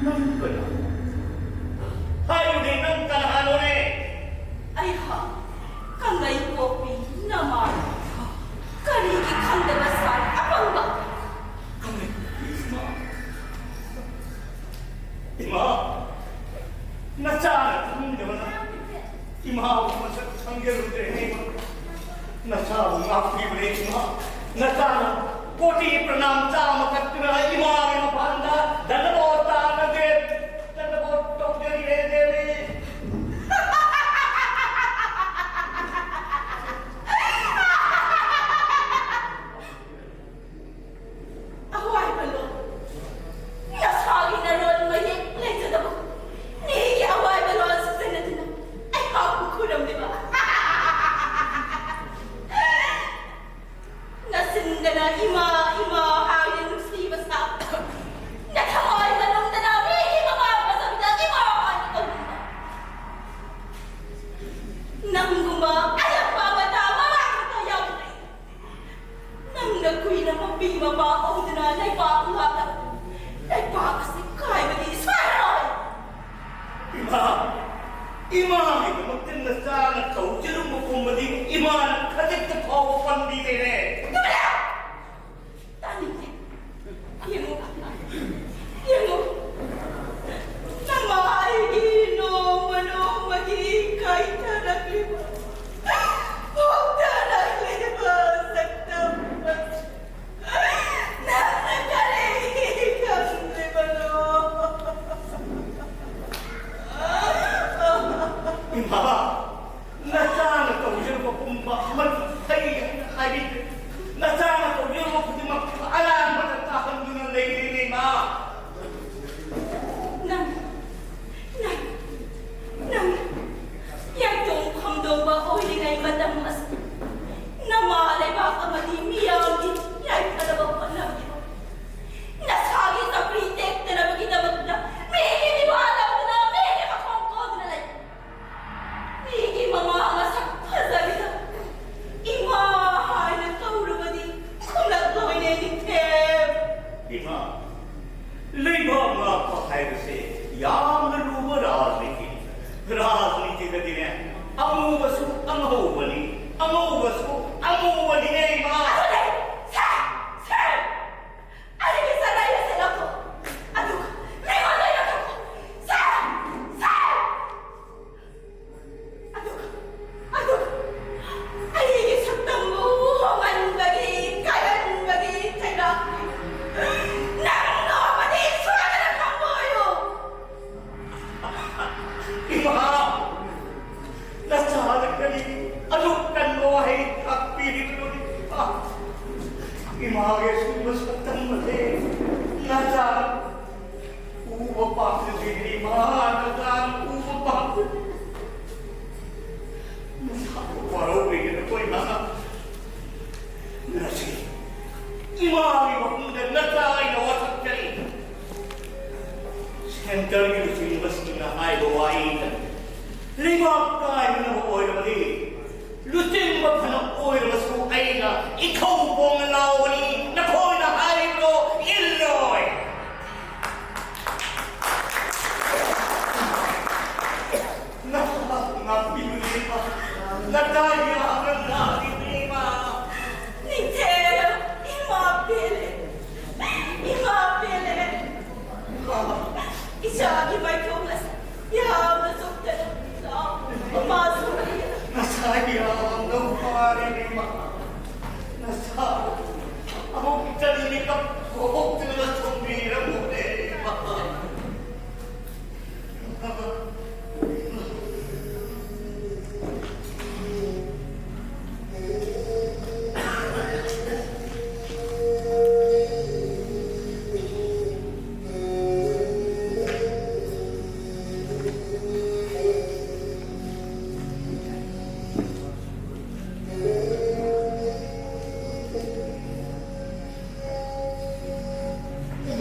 ꯅꯪ ꯀꯅꯥꯅꯣ? ꯍꯥꯏꯌꯨꯅꯦ, ꯅꯪ ꯀꯅꯥꯅꯣꯅꯦ? ꯑꯩꯍꯥꯛ ꯀꯪꯂꯩ ꯄꯣꯛꯄꯤ ꯅꯃꯥꯟ꯫ ꯀꯔꯤꯒꯤ ꯈꯪꯗꯕ ꯁꯥꯏ, ꯑꯄꯪꯕ? ꯀꯪꯂꯩ ꯄꯣꯛꯄꯤ ꯏꯃꯥ꯫ ꯏꯃꯥ, ꯅꯆꯥꯅ ꯈꯪꯗꯕꯅ ꯏꯃꯥꯕꯨ ꯃꯁꯛ ꯈꯪꯖꯔꯨꯗ꯭ꯔꯦꯅꯦ ꯏꯃꯥ꯫ ꯅꯆꯥꯕꯨ ꯉꯥꯛꯄꯤꯕꯅꯦ ꯏꯃꯥ꯫ ꯅꯆꯥꯅ ꯀꯣꯇꯤ ꯄ꯭ꯔꯅꯥꯝ ꯆꯥꯝꯃ ꯀꯠꯇꯨꯅ ꯏꯃꯥꯒꯤ ꯃꯐꯝꯗ ꯗꯅꯗꯣ ꯇꯥꯅꯗꯦ꯫ ꯂꯩꯕꯥꯛ ꯑꯁꯤ ꯀꯥꯏꯕꯗꯤ ꯁꯣꯏꯔꯣꯏ꯫ ꯏꯃꯥ, ꯏꯃꯥꯒꯤꯗꯃꯛꯇ ꯅꯆꯥꯅ ꯇꯧꯖꯔꯨꯕ ꯄꯨꯝꯕꯗꯤ ꯏꯃꯥꯅ ꯈꯖꯤꯛꯇ ꯐꯥꯎꯕ ꯄꯟꯕꯤꯗꯦꯅꯦ꯫ ꯇꯨꯃꯤꯟ ꯂꯩꯌꯨ! ꯇꯥꯅꯤꯡꯗꯦ꯫ ꯌꯦꯡꯉꯨ, ꯌꯦꯡꯉꯨ, ꯅꯃꯥ ꯑꯩꯒꯤ ꯅꯣꯡꯃ ꯅꯣꯡꯃꯒꯤ ꯀꯥꯏꯊꯔꯛꯂꯤꯕ, ꯍꯣꯡꯊꯔꯛꯂꯤꯕ ꯁꯛꯇꯝ ꯑꯁꯤ ꯅꯪꯅ ꯀꯔꯤꯒꯤ ꯈꯪꯗ꯭ꯔꯤꯕꯅꯣ? ꯏꯃꯥ, ꯅꯆꯥꯅ ꯇꯧꯖꯔꯨꯕ ꯄꯨꯝꯕ ꯑꯃꯗꯤ ꯐꯩ ꯍꯥꯏꯅ ꯍꯥꯏꯕꯤꯈ꯭ꯔꯦ꯫ ꯅꯆꯥꯅ ꯇꯧꯖꯔꯨꯕ ꯈꯨꯗꯤꯡꯃꯛ ꯑꯔꯥꯟꯕꯗ ꯇꯥꯍꯟꯗꯨꯅ ꯂꯩꯔꯦꯅꯦ, ꯏꯃꯥ꯫ ꯅꯪ, ꯅꯪ, ꯅꯪ ꯌꯥꯏꯇꯣꯡ ꯈꯝꯗꯣꯡꯕ ꯑꯣꯏꯔꯤꯉꯩ ꯃꯇꯝ ꯑꯁꯤ ꯅꯃꯥ ꯂꯩꯕꯥꯛ ꯑꯃꯗꯤ ꯃꯤꯌꯥꯝꯒꯤ ꯌꯥꯏꯐꯅꯕ ꯍꯣꯠꯅꯕꯤꯌꯨ꯫ ꯅꯁꯥꯒꯤ ꯆꯧꯀ꯭ꯔꯤ ꯇꯦꯛꯇꯅꯕꯒꯤꯗꯃꯛꯇ ꯃꯤꯒꯤ ꯃꯤꯋꯥ ꯂꯧꯗꯨꯅ, ꯃꯤꯒꯤ ꯃꯈꯣꯡ ꯀꯣꯟꯗꯨꯅ ꯂꯩ꯫ ꯃꯤꯒꯤ ꯃꯃꯥ ꯃꯁꯛ ꯐꯖꯕꯤꯗ ꯏꯃꯥ ꯍꯥꯏꯅ ꯀꯧꯔꯨꯕꯗꯤ ꯈꯨꯝꯂꯛꯂꯣꯏꯅꯦ, ꯅꯤꯡꯊꯦꯝ꯫ ꯏꯃꯥ, ꯂꯩꯕꯥꯛ ꯉꯥꯛꯄ ꯍꯥꯏꯕꯁꯦ ꯌꯥꯝꯅ ꯂꯨꯕ ꯔꯥꯖꯅꯤꯇꯤꯅꯤ꯫ ꯔꯥꯖꯅꯤꯇꯤꯗꯗꯤꯅꯦ, ꯑꯃꯨꯕꯁꯨ ꯑꯉꯧꯕꯅꯤ, ꯑꯉꯧꯕꯁꯨ ꯑꯃꯨꯕꯅꯤꯅꯦ, ꯏꯃꯥ꯫ ꯑꯗꯨꯅꯦ, ꯁꯦ, ꯁꯦ, ꯑꯩꯒꯤ ꯆꯔꯩ ꯑꯁꯤ ꯂꯧꯊꯣꯛ꯫ ꯑꯗꯨꯒ ꯃꯤꯉꯣꯟꯗ ꯌꯣꯟꯊꯣꯛꯈꯣ꯫ ꯁꯦ! ꯁꯦ! ꯑꯗꯨꯒ, ꯑꯗꯨꯒ ꯑꯩꯒꯤ ꯁꯛꯇꯝꯕꯨ ꯍꯣꯡꯍꯟꯕꯒꯤ, ꯀꯥꯏꯍꯟꯕꯒꯤ ꯆꯩꯔꯥꯛꯇꯤ ꯅꯪ ꯅꯣꯡꯃꯗꯤ ꯁꯣꯏꯗꯅ ꯈꯪꯕ ꯑꯣꯏꯌꯨ꯫ ꯏꯃꯥ! ꯅꯆꯥꯗ ꯀꯔꯤ ꯑꯗꯨꯛ ꯀꯟꯕ ꯋꯥꯍꯩ ꯇꯥꯛꯄꯤꯔꯤꯕꯅꯣ? ꯏꯃꯥꯒꯤ ꯑꯁꯤꯒꯨꯝꯕ ꯁꯛꯇꯝ ꯑꯁꯦ ꯅꯆꯥ ꯎꯕ ꯄꯥꯝꯖꯗꯦ, ꯏꯃꯥ, ꯅꯆꯥ ꯎꯕ ꯄꯥꯝꯖꯗꯦ꯫ ꯅꯆꯥꯕꯨ ꯋꯥꯔꯧꯕꯤꯒꯅꯨꯀꯣ, ꯏꯃꯥ꯫ ꯉꯁꯤ ꯏꯃꯥꯒꯤ ꯃꯐꯝꯗ ꯅꯆꯥ ꯑꯩꯅ ꯋꯥꯁꯛꯆꯔꯤ꯫ ꯁꯦꯟꯇꯔꯒꯤ ꯂꯨꯆꯤꯡꯕꯁꯤꯡꯅ ꯍꯥꯏꯕ ꯋꯥꯍꯩꯗ ꯂꯩꯕꯥꯛ ꯀꯥꯏꯅꯅꯕ ꯑꯣꯏꯔꯕꯗꯤ, ꯂꯨꯆꯤꯡꯕ ꯐꯅ ꯑꯣꯏꯔꯕꯁꯨ ꯑꯩꯅ ꯏꯊꯧ ꯄꯣꯡꯅ ꯂꯥꯎꯕꯅꯤ, ꯅꯈꯣꯏꯅ ꯍꯥꯏꯔꯤꯕꯗꯣ ꯏꯜꯂꯣꯏ꯫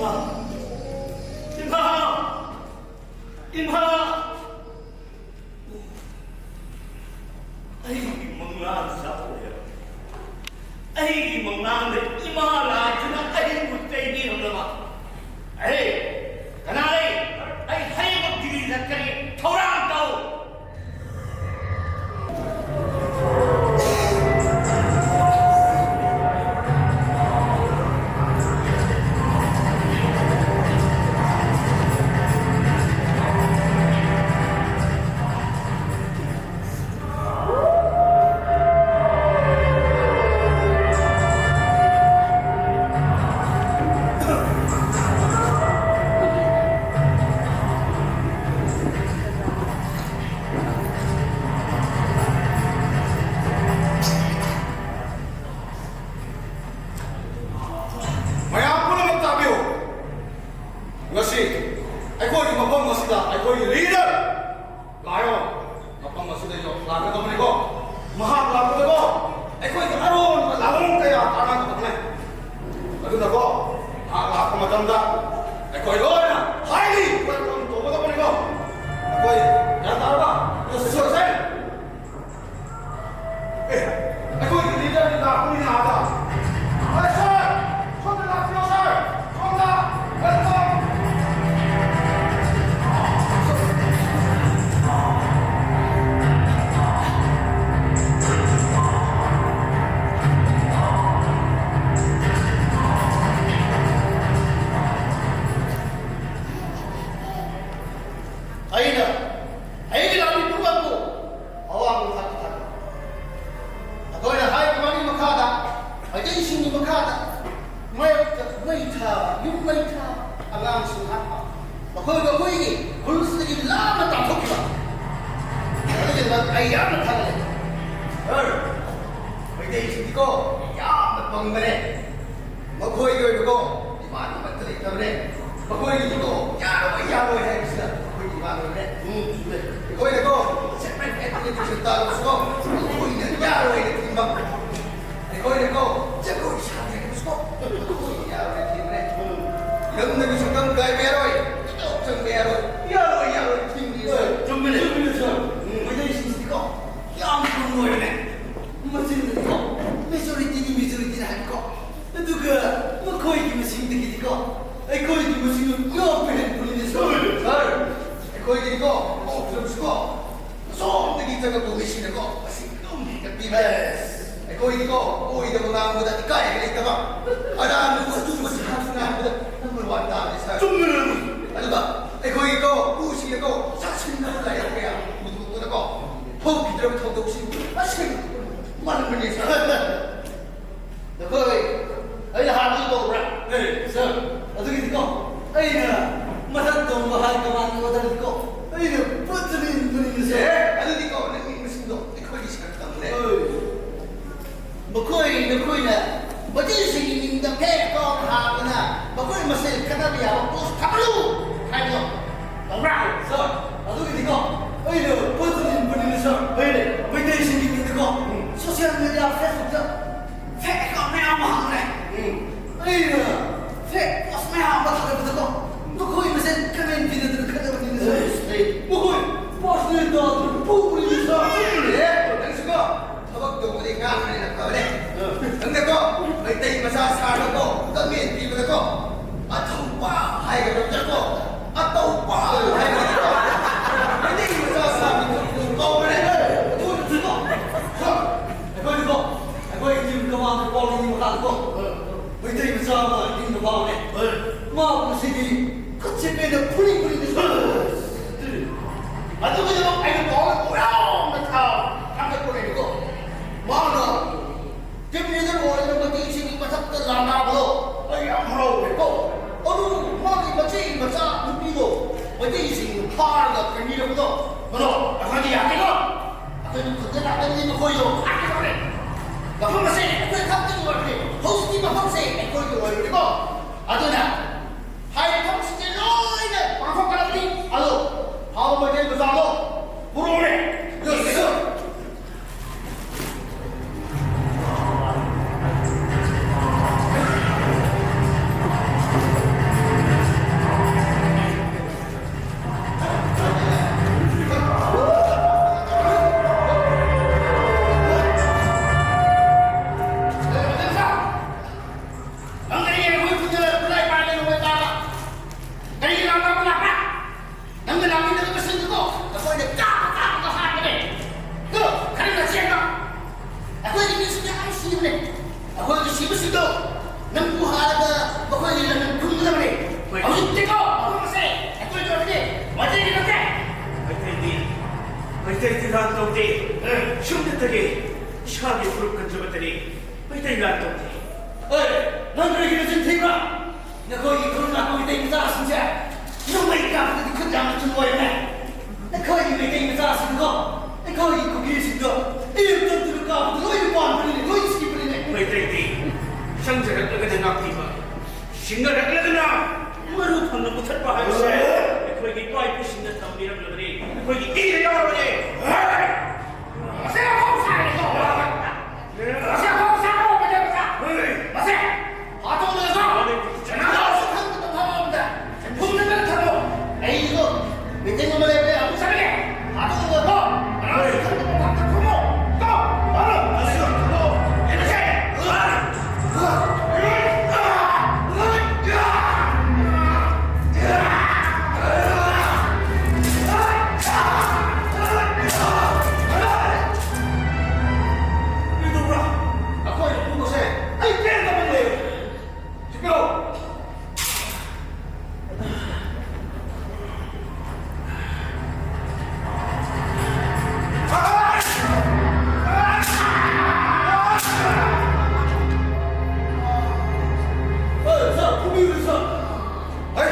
ꯏꯃꯥ! ꯏꯃꯥ! ꯑꯩꯒꯤ ꯃꯪꯂꯥꯟ ꯁꯥꯊꯣꯛꯑꯦ꯫ ꯑꯩꯒꯤ ꯃꯪꯂꯥꯟꯗ ꯏꯃꯥ ꯂꯥꯏꯁꯤꯅ ꯑꯩꯕꯨ ꯆꯩꯕꯤꯔꯝꯂꯕ꯫ ꯑꯩ ꯀꯅꯥ ꯂꯩ? ꯑꯩ ꯍꯌꯦꯡꯃꯛ ꯗꯤꯜꯂꯤ ꯆꯠꯀꯅꯤ꯫ ꯊꯧꯔꯥꯡ ꯇꯧ꯫ ꯃꯌꯥꯝ ꯄꯨꯝꯅꯃꯛ ꯇꯥꯕꯤꯌꯨ꯫ ꯉꯁꯤ ꯑꯩꯈꯣꯏꯒꯤ ꯃꯐꯝ ꯑꯁꯤꯗ ꯑꯩꯈꯣꯏꯒꯤ leader lion ꯃꯐꯝ ꯑꯁꯤꯗ ꯂꯥꯛꯀꯗꯕꯅꯤꯀꯣ꯫ ꯃꯍꯥꯛ ꯂꯥꯛꯄꯗꯀꯣ ꯑꯩꯈꯣꯏꯒꯤ ꯑꯔꯣꯟꯕ ꯂꯥꯂꯣꯡ ꯀꯌꯥ ꯇꯥꯟꯅꯒꯗꯕꯅꯤ꯫ ꯑꯗꯨꯅꯀꯣ ꯃꯍꯥꯛ ꯂꯥꯛꯄ ꯃꯇꯝꯗ ꯑꯩꯈꯣꯏ ꯂꯣꯏꯅ highly welcome ꯇꯧꯒꯗꯕꯅꯤꯀꯣ꯫ ꯑꯩꯈꯣꯏ ꯒ꯭ꯌꯥꯟ ꯇꯥꯔꯕ? Yes, sir. ꯑꯦ, ꯑꯩꯈꯣꯏꯒꯤ leader ꯗꯤ ꯂꯥꯛꯄꯅꯤꯅ ꯑꯥꯗ꯫ ꯑꯦ, sir! ꯁꯣꯝꯗ ꯂꯥꯛꯄꯤꯌꯣ, sir! ꯁꯣꯝꯗ! Welcome! ꯑꯩꯅ ꯑꯩꯒꯤ ꯂꯥꯟꯃꯤ ꯄꯨꯝꯅꯃꯛꯄꯨ ꯑꯋꯥꯡꯕ ꯊꯥꯛꯇ ꯊꯥꯡꯒꯠꯂꯤ꯫ ꯑꯩꯈꯣꯏꯅ ꯍꯥꯏꯔꯤꯕ ꯋꯥꯔꯤ ꯃꯈꯥꯗ, ꯃꯩꯇꯩꯁꯤꯡꯒꯤ ꯃꯈꯥꯗ, ꯃꯌꯣꯛꯇ ꯃꯩ ꯊꯥꯕ, ꯌꯨꯝ ꯃꯩ ꯊꯥꯕ, ꯑꯉꯥꯡꯁꯤꯡ ꯍꯥꯠꯄ, ꯃꯈꯣꯏꯕꯨ ꯑꯩꯈꯣꯏꯒꯤ ꯈꯨꯜꯁꯤꯗꯒꯤ ꯂꯥꯞꯅ ꯇꯥꯟꯊꯣꯛꯈꯤꯕ꯫ ꯑꯗꯨꯒꯤꯗꯃꯛ ꯑꯩ ꯌꯥꯝꯅ ꯊꯥꯒꯠꯂꯤ꯫ Sir, ꯃꯩꯇꯩꯁꯤꯡꯗꯤꯀꯣ ꯌꯥꯝꯅ ꯄꯪꯕꯅꯦ꯫ ꯃꯈꯣꯏꯒꯤ ꯑꯣꯏꯕꯀꯣ ꯏꯃꯥꯟ ꯑꯃꯠꯇ ꯂꯩꯇꯕꯅꯦ꯫ ꯃꯈꯣꯏꯒꯤꯗꯤꯀꯣ ꯌꯥꯔꯣꯏ, ꯌꯥꯔꯣꯏ ꯍꯥꯏꯕꯁꯤꯅ ꯃꯈꯣꯏꯒꯤ ꯏꯃꯥꯟ ꯑꯣꯏꯕꯅꯦ꯫ ꯎꯝ, ꯆꯨꯝꯃꯦ꯫ ꯑꯩꯈꯣꯏꯅꯀꯣ separate administration ꯇꯥꯔꯕꯁꯨꯀꯣ ꯃꯈꯣꯏꯅ ꯌꯥꯔꯣꯏꯅ ꯊꯤꯡꯕ꯫ ꯑꯩꯈꯣꯏꯅꯀꯣ ꯖꯒꯣꯏ ꯁꯥꯒꯦ ꯍꯥꯏꯔꯕꯁꯨꯀꯣ ꯃꯈꯣꯏꯅ ꯌꯥꯔꯣꯏꯅ ꯊꯤꯡꯕꯅꯦ꯫ ꯎꯝ꯫ ꯅꯪꯅꯗꯤ ꯁꯨꯡꯇꯝ ꯀꯥꯏꯕ ꯌꯥꯔꯣꯏ, ꯏꯇꯧ ꯆꯪꯕ ꯌꯥꯔꯣꯏ, ꯌꯥꯔꯣꯏ, ꯌꯥꯔꯣꯏ, ꯊꯤꯡꯉꯤ, ꯁꯥꯔ꯫ ꯆꯨꯝꯃꯤꯅꯦ꯫ ꯆꯨꯝꯃꯤꯅꯦ, ꯁꯥꯔ꯫ ꯎꯝ꯫ ꯃꯩꯇꯩꯁꯤꯡꯁꯤꯗꯤꯀꯣ, ꯌꯥꯝ ꯆꯨꯝꯕ ꯑꯣꯏꯕꯅꯦ꯫ ꯃꯆꯤꯟꯗꯗꯤꯀꯣ, majority ꯅꯤ, majority ꯅꯤ ꯍꯥꯏꯕꯀꯣ꯫ ꯑꯗꯨꯒ ꯃꯈꯣꯏꯒꯤ ꯃꯁꯤꯡꯗꯒꯤꯗꯤꯀꯣ, ꯑꯩꯈꯣꯏꯒꯤ ꯃꯁꯤꯡꯅ ꯌꯥꯝ ꯍꯦꯟꯕꯅꯤꯅꯦ, ꯁꯥꯔ꯫ ꯁꯥꯔ, ꯑꯩꯈꯣꯏꯒꯤꯗꯤꯀꯣ, ꯄꯣꯛꯇ꯭ꯔꯕꯁꯨꯀꯣ, ꯑꯁꯣꯝꯗꯒꯤ ꯆꯪꯉꯛꯄ ꯃꯤꯁꯤꯡꯅꯀꯣ, ꯃꯁꯤꯡ ꯑꯗꯨꯝ ꯍꯦꯟꯒꯠꯄꯤꯕ꯫ ꯑꯩꯈꯣꯏꯗꯤꯀꯣ, ꯑꯣꯏꯗꯕ ꯉꯥꯡꯕꯗ ꯏꯀꯥꯏꯕ ꯂꯩꯇꯕ꯫ ꯑꯔꯥꯟꯕ ꯑꯆꯨꯝꯕ ꯁꯥꯟꯅ ꯍꯥꯏꯕꯗ number one ꯇꯥꯕꯅꯤ, ꯁꯥꯔ꯫ ꯆꯨꯝꯃꯦ꯫ ꯑꯗꯨꯒ ꯑꯩꯈꯣꯏꯒꯤꯀꯣ, ꯎꯁꯤꯡꯅꯀꯣ, ꯁꯥꯁꯤꯡꯅꯕ ꯂꯥꯏꯔꯤꯛ ꯀꯌꯥ ꯄꯨꯊꯣꯛꯇꯨꯅꯀꯣ, ꯍꯧꯈꯤꯗ꯭ꯔꯕ ꯊꯧꯗꯣꯛꯁꯤꯡ ꯑꯁꯦꯡꯕ ꯃꯥꯜꯍꯟꯕꯅꯤ, ꯁꯥꯔ꯫ ꯅꯈꯣꯏ, ꯑꯩꯅ ꯍꯥꯟꯅ ꯇꯧꯕ꯭ꯔꯥ? ꯑꯦ, ꯁꯥꯔ, ꯑꯗꯨꯒꯤꯗꯤꯀꯣ, ꯑꯩꯅ ꯃꯊꯛ ꯊꯣꯡꯕ high command order ꯗꯤꯀꯣ, ꯑꯩꯅ ꯄꯨꯠꯇꯅ ꯏꯟꯕꯅꯤꯅꯦ, ꯁꯥꯔ꯫ ꯑꯦ, ꯑꯗꯨꯗꯤꯀꯣ, ꯅꯪꯒꯤ ꯃꯁꯤꯡꯗꯣ ꯑꯩꯈꯣꯏꯒꯤ ꯁꯥꯔ ꯇꯝꯃꯨꯔꯦ꯫ ꯍꯣꯏ꯫ ꯃꯈꯣꯏ, ꯅꯈꯣꯏꯅ ꯃꯗꯨꯁꯤꯡꯒꯤ ꯃꯤꯡꯗ ꯐꯦꯛ ꯑꯦꯀꯥꯎꯟ ꯍꯥꯡꯗꯨꯅ ꯃꯈꯣꯏ ꯃꯁꯦꯜ ꯈꯠꯅꯕ ꯌꯥꯕ ꯄꯣꯁ ꯊꯥꯒꯠꯂꯨ ꯍꯥꯏꯕꯗꯣ ꯇꯧꯕ꯭ꯔꯥ? ꯁꯥꯔ, ꯑꯗꯨꯒꯤꯗꯤꯀꯣ, ꯑꯩꯅ ꯄꯨꯠꯇꯅ ꯏꯟꯕꯅꯤꯅꯦ, ꯁꯥꯔ꯫ ꯍꯣꯏꯅꯦ꯫ ꯃꯩꯇꯩꯁꯤꯡꯒꯤ ꯃꯤꯡꯗꯀꯣ, ꯎꯝ꯫ ꯁꯣꯁꯤꯌꯦꯜ ꯃꯦꯗꯤꯌꯥ, ꯐꯦꯁꯕꯨꯛꯇ ꯐꯦꯛ ꯑꯦꯀꯥꯎꯟ ꯃꯌꯥꯝ ꯑꯃ ꯍꯥꯡꯂꯦ꯫ ꯎꯝ꯫ ꯑꯩꯅ ꯐꯦꯛ ꯄꯣꯁ ꯃꯌꯥꯝ ꯑꯃ ꯊꯥꯒꯠꯄꯗꯀꯣ, ꯃꯈꯣꯏ ꯃꯁꯦꯟ ꯀꯃꯦꯟ ꯄꯤꯅꯗꯅ ꯈꯠꯅꯕꯅꯤꯅ, ꯁꯥꯔ꯫ ꯑꯦ, ꯑꯦ꯫ ꯃꯈꯣꯏ ꯄꯥꯔꯁꯣꯅꯦꯜ ꯇꯧꯗꯨꯅ ꯐꯨꯕꯅꯤꯅ, ꯁꯥꯔ꯫ ꯑꯦ, ꯅꯪꯁꯨꯀꯣ, ꯊꯕꯛ ꯇꯧꯕꯗꯤ ꯉꯥꯡꯕꯅꯤꯅ ꯐꯕꯅꯦ꯫ ꯑ꯫ ꯅꯪꯅꯀꯣ, ꯃꯩꯇꯩ ꯃꯆꯥ ꯁꯥꯔꯒꯀꯣ, ꯀꯃꯦꯟ ꯄꯤꯕꯗꯀꯣ, ꯑꯊꯧꯕ ꯍꯥꯏꯒꯗꯕꯗꯀꯣ, ꯑꯇꯧꯕ ꯍꯥꯏꯒꯗꯕꯗꯀꯣ, ꯃꯩꯇꯩ ꯃꯆꯥ ꯁꯥꯔꯒꯀꯣ, ꯀꯧꯕꯅꯦ꯫ ꯑꯗꯨ ꯅꯠꯇ꯭ꯔꯣ? ꯁꯥꯔ, ꯑꯩꯈꯣꯏꯗꯤꯀꯣ, ꯑꯩꯈꯣꯏ ꯏꯆꯤꯟ ꯀꯃꯥꯟꯗ ꯄꯥꯎ ꯂꯤꯅꯤꯡꯕ ꯀꯥꯟꯗꯀꯣ, ꯃꯩꯇꯩ ꯃꯆꯥ ꯑꯃ ꯏꯪꯕ ꯄꯥꯎꯅꯦ꯫ ꯃꯥ ꯉꯁꯤꯗꯤ ꯈꯨꯠꯁꯦ ꯄꯦꯟꯅ ꯐꯨꯅꯤꯡ ꯐꯨꯅꯤꯡ ꯑꯗꯨꯒꯤꯗꯃꯛ ꯑꯩꯅ ꯄꯥꯎ ꯃꯌꯥꯝ ꯑꯃ ꯊꯥ-, ꯊꯥꯡꯒꯠꯄꯅꯦꯕꯀꯣ꯫ ꯃꯥꯅ ꯇꯤꯝ ꯂꯤꯗꯔ ꯑꯣꯏꯔꯒ ꯃꯩꯇꯩꯁꯤꯡꯒꯤ ꯃꯊꯛꯇ ꯂꯥꯟꯗꯥꯕꯗꯣ ꯑꯩ ꯌꯥꯝ ꯍꯔꯥꯎꯋꯦꯀꯣ꯫ ꯑꯗꯨ ꯃꯥꯒꯤ ꯃꯆꯦ ꯃꯆꯥ ꯅꯨꯄꯤꯗꯣ ꯃꯩꯇꯩꯁꯤꯡꯅ ꯐꯥꯔꯒ ꯀꯟꯕꯤꯔꯛꯄꯗꯣ, ꯃꯗꯣ ꯑꯩꯈꯣꯏꯗꯤ ꯌꯥꯗꯦꯀꯣ꯫ ꯑꯩꯈꯣꯏ ꯈꯨꯟꯗ ꯂꯥꯛꯀꯅꯤ, ꯃꯈꯣꯏꯗꯣ ꯍꯥꯠꯀꯗꯧꯔꯦ꯫ ꯃꯐꯝ ꯑꯁꯦ ꯑꯩꯈꯣꯏ ꯈꯛꯇꯒꯤ ꯑꯣꯏꯕꯅꯤ꯫ ꯍꯧꯖꯤꯛꯇꯤ ꯃꯐꯝꯁꯦ ꯑꯩꯈꯣꯏꯒꯤ ꯑꯣꯏꯕꯅꯤꯀꯣ꯫ ꯑꯗꯨꯅ ꯍꯥꯏꯔꯤꯕ ꯊꯕꯛꯁꯤꯡꯁꯦ ꯂꯣꯏꯅ ꯄꯥꯡꯊꯣꯛꯀꯗꯕꯅꯤ꯫ ꯑꯗꯣ ꯐꯥꯕ ꯃꯩꯇꯩ ꯃꯆꯥꯗꯣ ꯄꯨꯔꯛꯑꯣ꯫ ꯏꯁꯥꯒꯤ ꯐꯨꯔꯨꯞ ꯀꯟꯖꯕꯇꯅꯤ, ꯃꯩꯇꯩ ꯂꯥꯟ ꯇꯧꯗꯦ꯫ ꯑꯦ, ꯅꯪ ꯀꯔꯤꯒꯤ ꯅꯆꯤꯟ ꯊꯤꯕ꯭ꯔꯥ? ꯅꯈꯣꯏꯒꯤ ꯈꯨꯟ ꯂꯥꯛꯄ ꯃꯩꯇꯩ ꯃꯆꯥꯁꯤꯡꯁꯦ ꯅꯣꯡꯃꯩ ꯀꯥꯞꯄꯗꯗꯤ ꯈꯨꯠ ꯌꯥꯝꯅ ꯊꯨꯅ ꯑꯣꯏꯔꯝꯃꯦ꯫ ꯅꯈꯣꯏꯒꯤ ꯃꯩꯇꯩ ꯃꯆꯥꯁꯤꯡꯗꯣ, ꯑꯩꯈꯣꯏꯒꯤ ꯀꯨꯀꯤꯁꯤꯡꯗꯣ ꯏꯔꯨꯞ ꯇꯧꯗꯨꯅ ꯀꯥꯞꯄꯗ ꯂꯣꯏꯅ ꯄꯥꯟꯕꯅꯤꯅꯦ, ꯂꯣꯏꯅ ꯁꯤꯕꯅꯤꯅꯦ꯫ ꯃꯩꯇꯩꯗꯤ ꯆꯪꯖꯔꯛꯂꯒꯅ ꯉꯥꯛꯄꯤꯕ, ꯁꯤꯡꯅꯔꯛꯂꯒꯅ ꯃꯔꯨ ꯐꯪꯅ ꯃꯨꯊꯠꯄ ꯍꯥꯏꯕꯁꯦ ꯑꯩꯈꯣꯏꯒꯤ ꯏꯄꯥ ꯏꯄꯨꯁꯤꯡꯅ ꯇꯝꯕꯤꯔꯝꯂꯕꯅꯤ, ꯑꯩꯈꯣꯏꯒꯤ ꯏꯗ ꯌꯥꯎꯔꯕꯅꯤ꯫ ꯃꯁꯤ ꯑꯐꯥꯎ ꯁꯥꯔꯦꯀꯣ꯫ ꯃꯁꯤ ꯑꯐꯥꯎ ꯁꯥꯔꯣ, ꯃꯁꯤ ꯃꯆꯥ꯫ ꯃꯁꯤ ꯍꯥꯠꯇꯣꯛꯂꯒ ꯀꯅꯥꯁꯨ ꯈꯪꯗꯕ ꯃꯐꯝ ꯑꯃꯗ ꯐꯨꯝꯗꯅ ꯊꯝꯃꯣ꯫ ꯑꯩꯗꯣ ꯃꯤꯇꯤꯡ ꯑꯃ ꯂꯩꯕꯅꯦ, ꯑꯃꯨꯛ ꯆꯠꯂꯒꯦ꯫ ꯍꯥꯠꯇꯣꯛꯂꯒ ꯀꯣ, ꯀꯅꯥꯁꯨ ꯈꯪꯗꯕ ꯃꯐꯝꯗ ꯐꯨꯝꯃꯣ꯫ ꯀꯣ, ꯐꯨꯝꯃꯣ꯫ ꯌꯦꯡꯉꯁꯦ꯫ ꯀꯩꯗꯧꯕ꯭ꯔꯥ? ꯑꯩꯈꯣꯏꯅ ꯐꯨꯕꯁꯦ ꯑꯩ ꯄꯦꯟꯗꯕ ꯂꯩꯔꯦ꯫ ꯁꯤꯄꯤꯌꯣ꯫ ꯑꯦ, ꯁꯥꯔ, ꯐꯨꯕꯤꯔꯨꯅꯨ, ꯁꯥꯔ꯫ ꯍꯩ,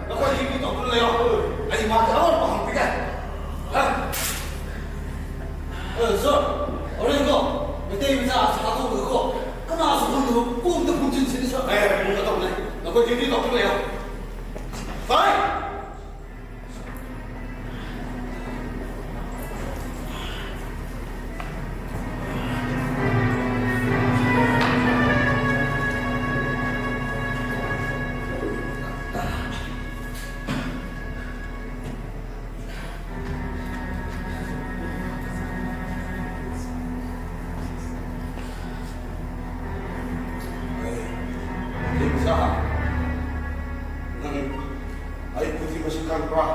ꯅꯈꯣꯏ ꯍꯤꯡꯒꯤ ꯇꯧꯗꯨꯅ ꯂꯩꯌꯣ꯫ ꯑꯩ ꯃꯥꯒꯤ ꯑꯉꯣꯟꯕ ꯍꯪꯕꯤꯒꯦ꯫ ꯍꯥ? ꯑꯦ, ꯁꯥꯔ, ꯍꯣꯔꯦꯟꯀꯣ, ꯃꯩꯇꯩ ꯃꯆꯥ ꯑꯁꯤ ꯍꯥꯠꯇꯣꯛꯂꯒꯀꯣ, ꯀꯅꯥꯁꯨ ꯈꯪꯗꯕ ꯀꯣꯝꯗ ꯐꯨꯝꯖꯤꯟꯁꯤꯅꯤ, ꯁꯥꯔ꯫ ꯑꯦ, ꯄꯨꯡ ꯑꯇꯧꯕꯅꯦ꯫ ꯅꯈꯣꯏ ꯗ꯭ꯌꯨꯇꯤ ꯇꯧꯗꯨꯅ ꯂꯩꯌꯣ꯫ ꯐꯥꯏ! ꯅꯪ ꯑꯩ ꯄꯨꯊꯤ ꯃꯁꯛ ꯈꯪꯕ꯭ꯔꯥ?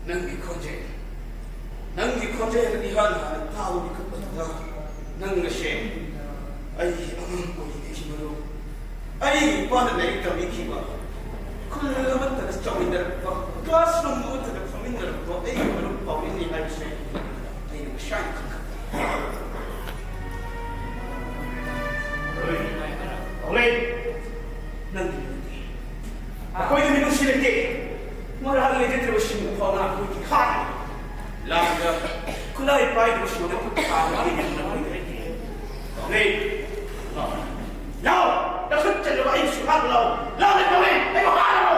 ꯅꯪꯒꯤ ꯈꯣꯟꯖꯦꯜ, ꯅꯪꯒꯤ ꯈꯣꯟꯖꯦꯜ ꯏꯍꯥꯟ ꯍꯥꯟꯅ ꯇꯥꯕ ꯃꯤꯀꯨꯞ ꯑꯗꯨꯗ ꯅꯪ ꯑꯁꯦ ꯑꯩ ꯑꯉꯥꯡ ꯑꯣꯏꯔꯤꯉꯩꯒꯤ ꯃꯔꯨꯞ, ꯑꯩꯒꯤ ꯏꯄꯥꯅ ꯂꯥꯏꯔꯤꯛ ꯇꯝꯕꯤꯈꯤꯕ, ꯈꯨꯜ ꯑꯃꯠꯇꯗ ꯆꯧꯃꯤꯟꯅꯔꯛꯄ, classroom ꯑꯃꯠꯇꯗ ꯐꯝꯃꯤꯟꯅꯔꯛꯄ, ꯈꯪꯅꯔꯛꯄ ꯑꯩꯒꯤ ꯃꯔꯨꯞ ꯄꯥꯎꯃꯤꯅꯤ ꯍꯥꯏꯕꯁꯦ ꯑꯩꯅ ꯉꯁꯥꯏꯅ ꯈꯪꯈ꯭ꯔꯦ꯫ ꯄꯥꯎꯃꯤ, ꯅꯪꯒꯤ ꯃꯤꯅꯨꯡꯁꯤ, ꯑꯩꯈꯣꯏꯗ ꯃꯤꯅꯨꯡꯁꯤ ꯂꯩꯇꯦ꯫ ꯃꯔꯥꯜ ꯂꯩꯖꯗ꯭ꯔꯕꯁꯤꯡꯕꯨ ꯐꯥꯎꯅ ꯑꯩꯈꯣꯏꯒꯤ ꯍꯥꯠꯂꯤ꯫ ꯂꯥꯟꯗ ꯈꯨꯠꯂꯥꯏ ꯄꯥꯏꯗꯕꯁꯤꯡꯗ ꯈꯨꯠ ꯊꯥꯕꯒꯤ ꯃꯤꯅꯨꯡꯁꯤ ꯑꯩꯈꯣꯏꯗ ꯂꯩꯇꯦ꯫ ꯄꯥꯎꯃꯤ, ꯂꯥꯎ, ꯅꯈꯨꯠ ꯆꯠꯂꯕ ꯑꯩꯕꯨꯁꯨ ꯍꯥꯠꯂꯨ ꯂꯥꯎ꯫ ꯂꯥꯎ, ꯄꯥꯎꯃꯤ, ꯑꯩꯕꯨ ꯍꯥꯠꯂꯨ꯫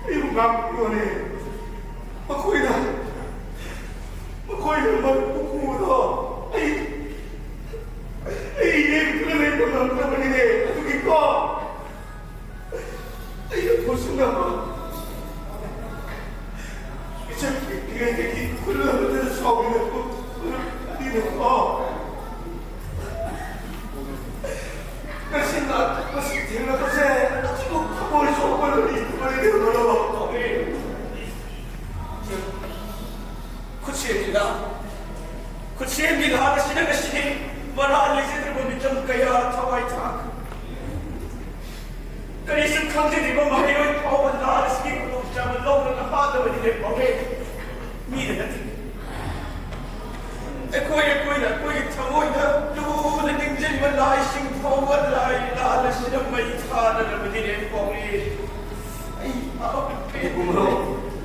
ꯑꯩꯕꯨ ꯉꯥꯛꯄꯤꯌꯣꯅꯦ꯫ ꯃꯈꯣꯏꯅ, ꯃꯈꯣꯏꯅ ꯃꯔꯨꯞꯄꯨ ꯐꯨꯕꯗꯣ ꯑꯩ, ꯑꯩ ꯂꯦꯡꯗꯨꯅ ꯂꯩꯕ ꯉꯝꯗꯕꯅꯤꯅꯦ꯫ ꯑꯗꯨꯒꯤꯀꯣ ꯑꯩꯅ ꯄꯣꯠꯁꯤꯟꯅꯕ ꯏꯆꯟ ꯄꯤꯛꯂꯤꯉꯩꯗꯒꯤ ꯈꯨꯜ ꯑꯃꯗ ꯆꯥꯎꯃꯤꯟꯅꯔꯛꯄ ꯃꯔꯨꯞ ꯑꯅꯤꯅꯀꯣ꯫ ꯉꯁꯤ ꯂꯥꯛꯄꯁꯤ ꯊꯦꯡꯅꯕꯁꯦ ꯑꯁꯤꯕꯨ ꯊꯃꯣꯏ ꯁꯣꯛꯄꯅ ꯂꯩꯇꯕ ꯂꯩꯔꯝꯃꯔꯣꯏ꯫ ꯈꯨꯠꯁꯦꯝꯒꯤ ꯂꯥꯟ, ꯈꯨꯠꯁꯦꯝꯒꯤ ꯂꯥꯟ ꯑꯁꯤꯅ ꯉꯁꯤꯗꯤ ꯃꯔꯥꯜ ꯂꯩꯖꯗ꯭ꯔꯕ ꯃꯤꯆꯝ ꯀꯌꯥ ꯊꯋꯥꯏ ꯊꯥꯈ꯭ꯔꯦ꯫ ꯀꯔꯤꯁꯨ ꯈꯪꯖꯗ꯭ꯔꯤꯕ ꯃꯍꯩꯔꯣꯏ ꯐꯥꯎꯕ ꯂꯥꯟ ꯑꯁꯤꯒꯤ ꯈꯨꯗꯣꯡꯆꯥꯕ ꯂꯧꯔꯒ ꯍꯥꯠꯂꯕꯗꯤ ꯂꯦꯝꯍꯧꯔꯦ꯫ ꯃꯤꯅ ꯅꯠꯇꯦ꯫ ꯑꯩꯈꯣꯏ, ꯑꯩꯈꯣꯏꯅ ꯑꯩꯈꯣꯏꯒꯤ ꯊꯃꯣꯏꯗ ꯂꯨꯅ ꯅꯤꯡꯖꯔꯤꯕ ꯂꯥꯏꯁꯤꯡ ꯐꯥꯎꯕ ꯂꯥꯏ ꯂꯥꯟ ꯑꯁꯤꯅ ꯃꯩ ꯊꯥꯗꯅꯕꯗꯤ ꯂꯦꯝꯍꯧꯔꯦ꯫ ꯑꯩ ꯏꯕꯨꯡꯉꯣ,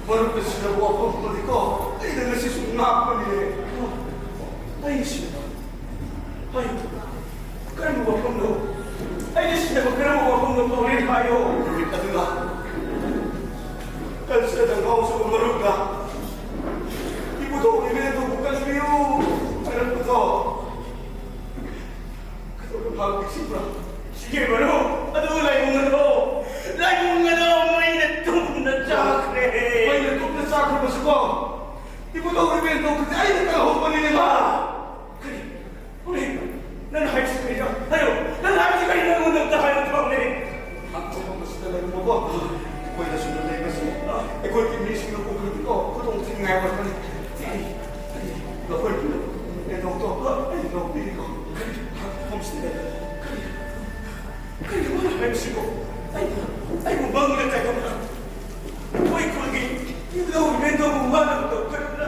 ꯃꯔꯨꯞꯅ ꯁꯤꯟꯅꯕ ꯋꯥꯐꯝ ꯑꯃꯗꯤꯀꯣ, ꯑꯩꯅ ꯉꯁꯤꯁꯨ ꯉꯥꯛꯄꯅꯤꯅꯦ꯫ ꯑꯩ ꯁꯤꯟꯅꯕ? ꯍꯥꯏꯌꯨ꯫ ꯀꯔꯝꯕ ꯋꯥꯐꯝꯅꯣ? ꯑꯩꯅ ꯁꯤꯟꯅꯕ ꯀꯔꯝꯕ ꯋꯥꯐꯝꯅꯣ? ꯄꯥꯎꯔꯦꯟ ꯍꯥꯏꯌꯣ꯫ ꯅꯨꯃꯤꯠ ꯑꯗꯨꯗ ꯀꯟꯁꯔꯗ ꯉꯥꯎꯖꯕ ꯃꯔꯨꯞꯅ ꯏꯕꯨꯙꯧ ꯏꯕꯦꯟꯗꯧꯕꯨ ꯀꯟꯕꯤꯌꯨ ꯍꯥꯏꯔꯛꯄꯗꯣ, ꯀꯩꯗꯧꯅ ꯐꯥꯕ ꯅꯤꯡꯁꯤꯡꯕ꯭ꯔꯥ? ꯁꯤꯒꯤ ꯃꯔꯨꯞ ꯑꯗꯨ ꯂꯥꯏꯕꯨꯡ ꯑꯗꯣ, ꯂꯥꯏꯕꯨꯡ ꯑꯗꯣ ꯃꯩꯅ ꯇꯨꯝꯅ ꯆꯥꯈ꯭ꯔꯦ꯫ ꯃꯩꯅ ꯇꯨꯝꯅ ꯆꯥꯈ꯭ꯔꯕꯁꯨꯀꯣ, ꯏꯕꯨꯙꯧ ꯏꯕꯦꯟꯗꯧ ꯈꯨꯗꯤ ꯑꯩꯅ ꯀꯜꯍꯧꯕꯅꯤꯅꯦ ꯃꯥ꯫ ꯀꯔꯤ? ꯀꯔꯤ? ꯅꯪ ꯍꯥꯏꯔꯤꯁꯤ ꯀꯔꯤꯅꯣ? ꯍꯥꯏꯌꯣ꯫ ꯅꯪ ꯍꯥꯏꯔꯤꯁꯤ ꯀꯔꯤꯅꯣ? ꯑꯩꯉꯣꯟꯗ ꯑꯝꯇ ꯍꯥꯏꯌꯣ, ꯊꯣꯛꯂꯛꯂꯦ꯫ ꯑꯇꯣꯞꯄ ꯃꯁꯤꯗ ꯂꯩꯔꯝꯃꯣꯀꯣ꯫ ꯑꯩꯈꯣꯏꯗ ꯁꯨꯝ ꯂꯩꯕꯁꯦ ꯑꯩꯈꯣꯏꯒꯤ ꯃꯤꯁꯤꯡꯅ ꯄꯨꯈ꯭ꯔꯗꯤꯀꯣ, ꯈꯨꯗꯣꯡ ꯊꯤꯅꯤꯡꯉꯥꯏ ꯑꯣꯏꯔꯛꯀꯅꯤ꯫ ꯑꯩ, ꯑꯩ ꯂꯧꯍꯣꯏ ꯄꯤꯔꯛꯑꯣ꯫ ꯑꯩ ꯂꯧꯊꯣꯛꯑꯒ ꯑꯩ ꯂꯧꯕꯤꯒꯦꯀꯣ꯫ ꯀꯔꯤ? ꯍꯣꯝꯁꯤꯗ ꯂꯩ꯫ ꯀꯔꯤ? ꯀꯔꯤꯅꯣ ꯃꯥꯅ ꯍꯥꯏꯕꯁꯤꯕꯣ? ꯑꯩ ꯑꯩꯕꯨ ꯃꯪꯗ ꯀꯩꯗꯧꯅ? ꯑꯩꯈꯣꯏ ꯈꯨꯜꯒꯤ ꯏꯕꯨꯙꯧ ꯏꯕꯦꯟꯗꯧꯕꯨ ꯃꯥꯅ ꯇꯧꯈꯠꯅ?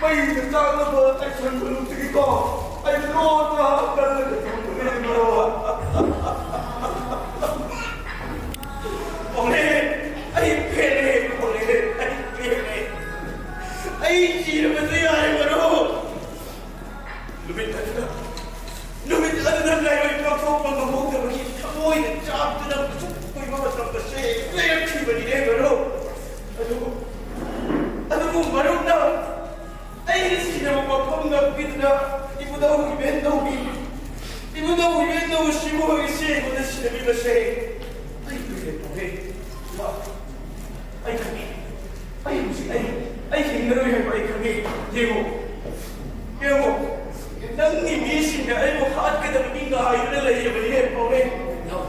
ꯃꯩꯗ ꯆꯥꯛꯅꯕ ꯑꯩ ꯁꯟ ꯃꯅꯨꯡꯗꯒꯤꯀꯣ ꯑꯩ ꯂꯣꯟꯅ ꯀꯜꯂꯒ ꯊꯝꯕꯅꯦ, ꯃꯔꯨꯞ꯫ ꯄꯥꯎꯂꯦ, ꯑꯩ ꯄꯦꯜꯂꯦ, ꯄꯥꯎꯂꯦ, ꯑꯩ ꯄꯦꯜꯂꯦ꯫ ꯑꯩ ꯁꯤꯔꯕꯁꯨ ꯌꯥꯔꯦ, ꯃꯔꯨꯞ꯫ ꯅꯨꯃꯤꯠ ꯑꯗꯨꯗ, ꯅꯨꯃꯤꯠ ꯑꯗꯨꯗ ꯂꯥꯏꯑꯣꯏ ꯄꯥꯡꯊꯣꯛꯄ ꯉꯝꯍꯧꯗꯕꯒꯤ ꯊꯃꯣꯏꯅ ꯆꯥꯛꯇꯨꯅ ꯑꯁꯨꯛ ꯀꯨꯏꯕ ꯃꯇꯝ ꯑꯁꯦ ꯂꯦꯞꯈꯤꯕꯅꯤꯅꯦ, ꯃꯔꯨꯞ꯫ ꯑꯗꯨꯕꯨ, ꯑꯗꯨꯕꯨ ꯃꯔꯨꯞꯅ ꯑꯩ ꯁꯤꯅꯕ ꯃꯐꯝꯗ ꯄꯤꯗꯨꯅ ꯏꯕꯨꯙꯧ ꯏꯕꯦꯟꯗꯧꯒꯤ, ꯏꯕꯨꯙꯧ ꯏꯕꯦꯟꯗꯧ ꯁꯤꯕꯨ ꯍꯧꯖꯤꯛꯁꯦ ꯑꯩꯉꯣꯟꯗ ꯁꯤꯟꯅꯕꯤꯕꯁꯦ ꯑꯩ ꯄꯦꯟꯗꯦ꯫ ꯏꯃꯥ, ꯑꯩ ꯈꯪꯉꯤ꯫ ꯑꯩ ꯍꯧꯖꯤꯛ, ꯑꯩ, ꯑꯩ ꯍꯤꯡꯉꯔꯣꯏ ꯍꯥꯏꯕ ꯑꯩ ꯈꯪꯉꯤ꯫ ꯌꯦꯡꯉꯣ, ꯌꯦꯡꯉꯣ, ꯅꯪꯒꯤ ꯃꯤꯁꯤꯡꯅ ꯑꯩꯕꯨ ꯍꯥꯠꯀꯗꯕꯒꯤ ꯉꯥꯏꯗꯨꯅ ꯂꯩꯔꯕꯅꯤꯅꯦ, ꯄꯥꯎꯔꯩ꯫ ꯂꯥꯎ,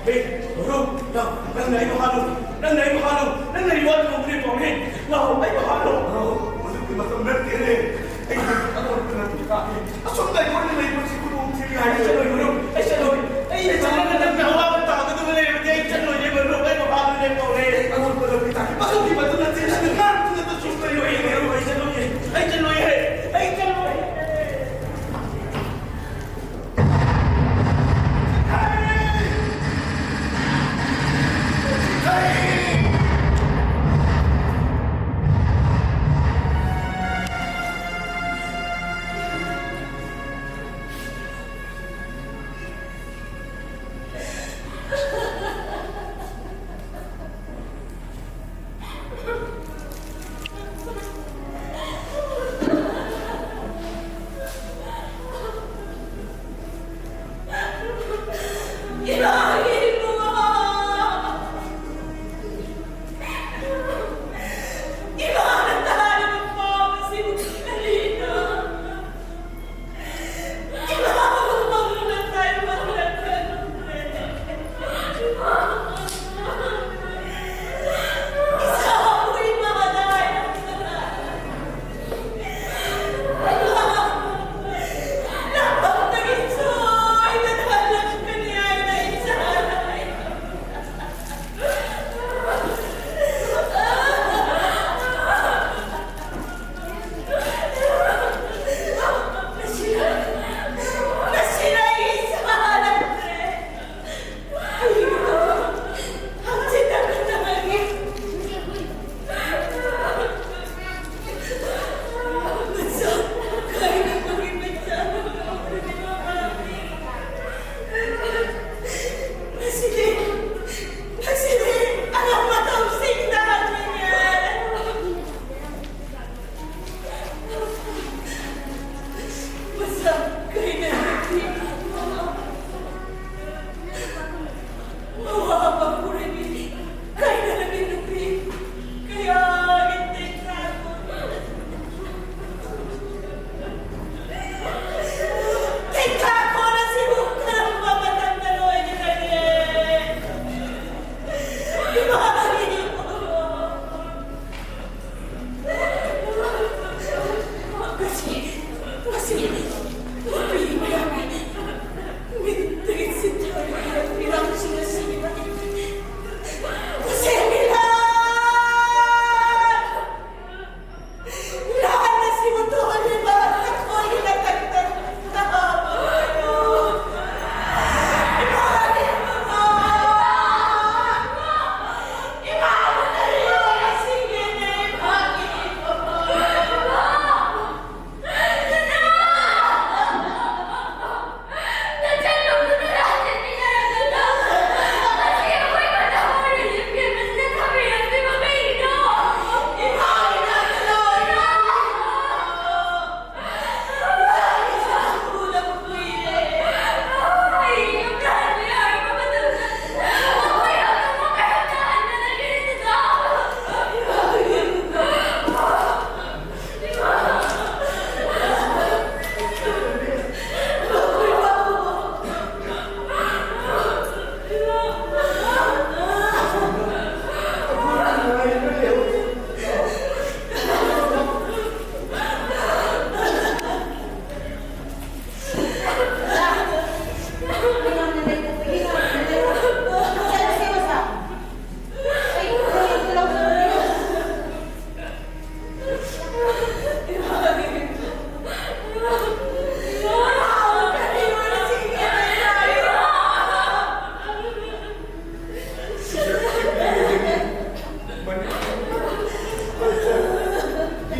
ꯍꯦ, ꯃꯔꯨꯞ, ꯂꯥꯎ, ꯅꯪꯅ ꯑꯩꯕꯨ ꯍꯥꯠꯂꯨ, ꯅꯪꯅ ꯑꯩꯕꯨ ꯍꯥꯠꯂꯨ, ꯅꯪꯅ ꯑꯩꯕꯨ ꯍꯥꯠꯂꯨ, ꯄꯥꯎꯔꯩ꯫ ꯂꯥꯎ, ꯑꯩꯕꯨ ꯍꯥꯠꯂꯨ꯫ ꯂꯥꯎ, ꯃꯗꯨꯒꯤ ꯃꯇꯝ ꯅꯠꯇꯦꯅꯦ꯫ ꯑꯩ ꯑꯁꯨꯝꯅ ꯑꯩꯈꯣꯏꯅ ꯂꯩꯕꯁꯤ ꯈꯨꯗꯣꯡ ꯊꯤꯅꯤ ꯍꯥꯏꯅ ꯆꯠꯂꯣꯏ, ꯃꯔꯨꯞ, ꯑꯩ ꯆꯠꯂꯣꯏ꯫ ꯑꯩꯅ ꯆꯠꯂꯒ ꯅꯪꯅ ꯑꯋꯥꯕ ꯇꯥꯒꯗꯕ ꯂꯩꯔꯕꯗꯤ ꯑꯩ ꯆꯠꯂꯣꯏꯌꯦ, ꯃꯔꯨꯞ꯫ ꯑꯩ ꯃꯄꯥꯟꯗ ꯂꯦꯞꯄꯧꯔꯦ꯫ ꯑꯩ ꯑꯉꯣꯟꯕ ꯂꯝꯕꯤ ꯇꯥꯛꯄꯤ꯫ ꯃꯗꯨꯒꯤ ꯃꯗꯨ ꯅꯠꯇꯦ, ꯅꯪꯅ ꯉꯥꯡꯗꯨꯅ ꯇꯧꯁꯤꯟꯕ ꯂꯣꯏꯔꯦ, ꯃꯔꯨꯞ꯫ ꯑꯩ ꯆꯠꯂꯣꯏꯌꯦ꯫ ꯑꯩ ꯆꯠꯂꯣꯏꯌꯦ꯫ ꯑꯩ ꯆꯠꯂꯣꯏꯌꯦ꯫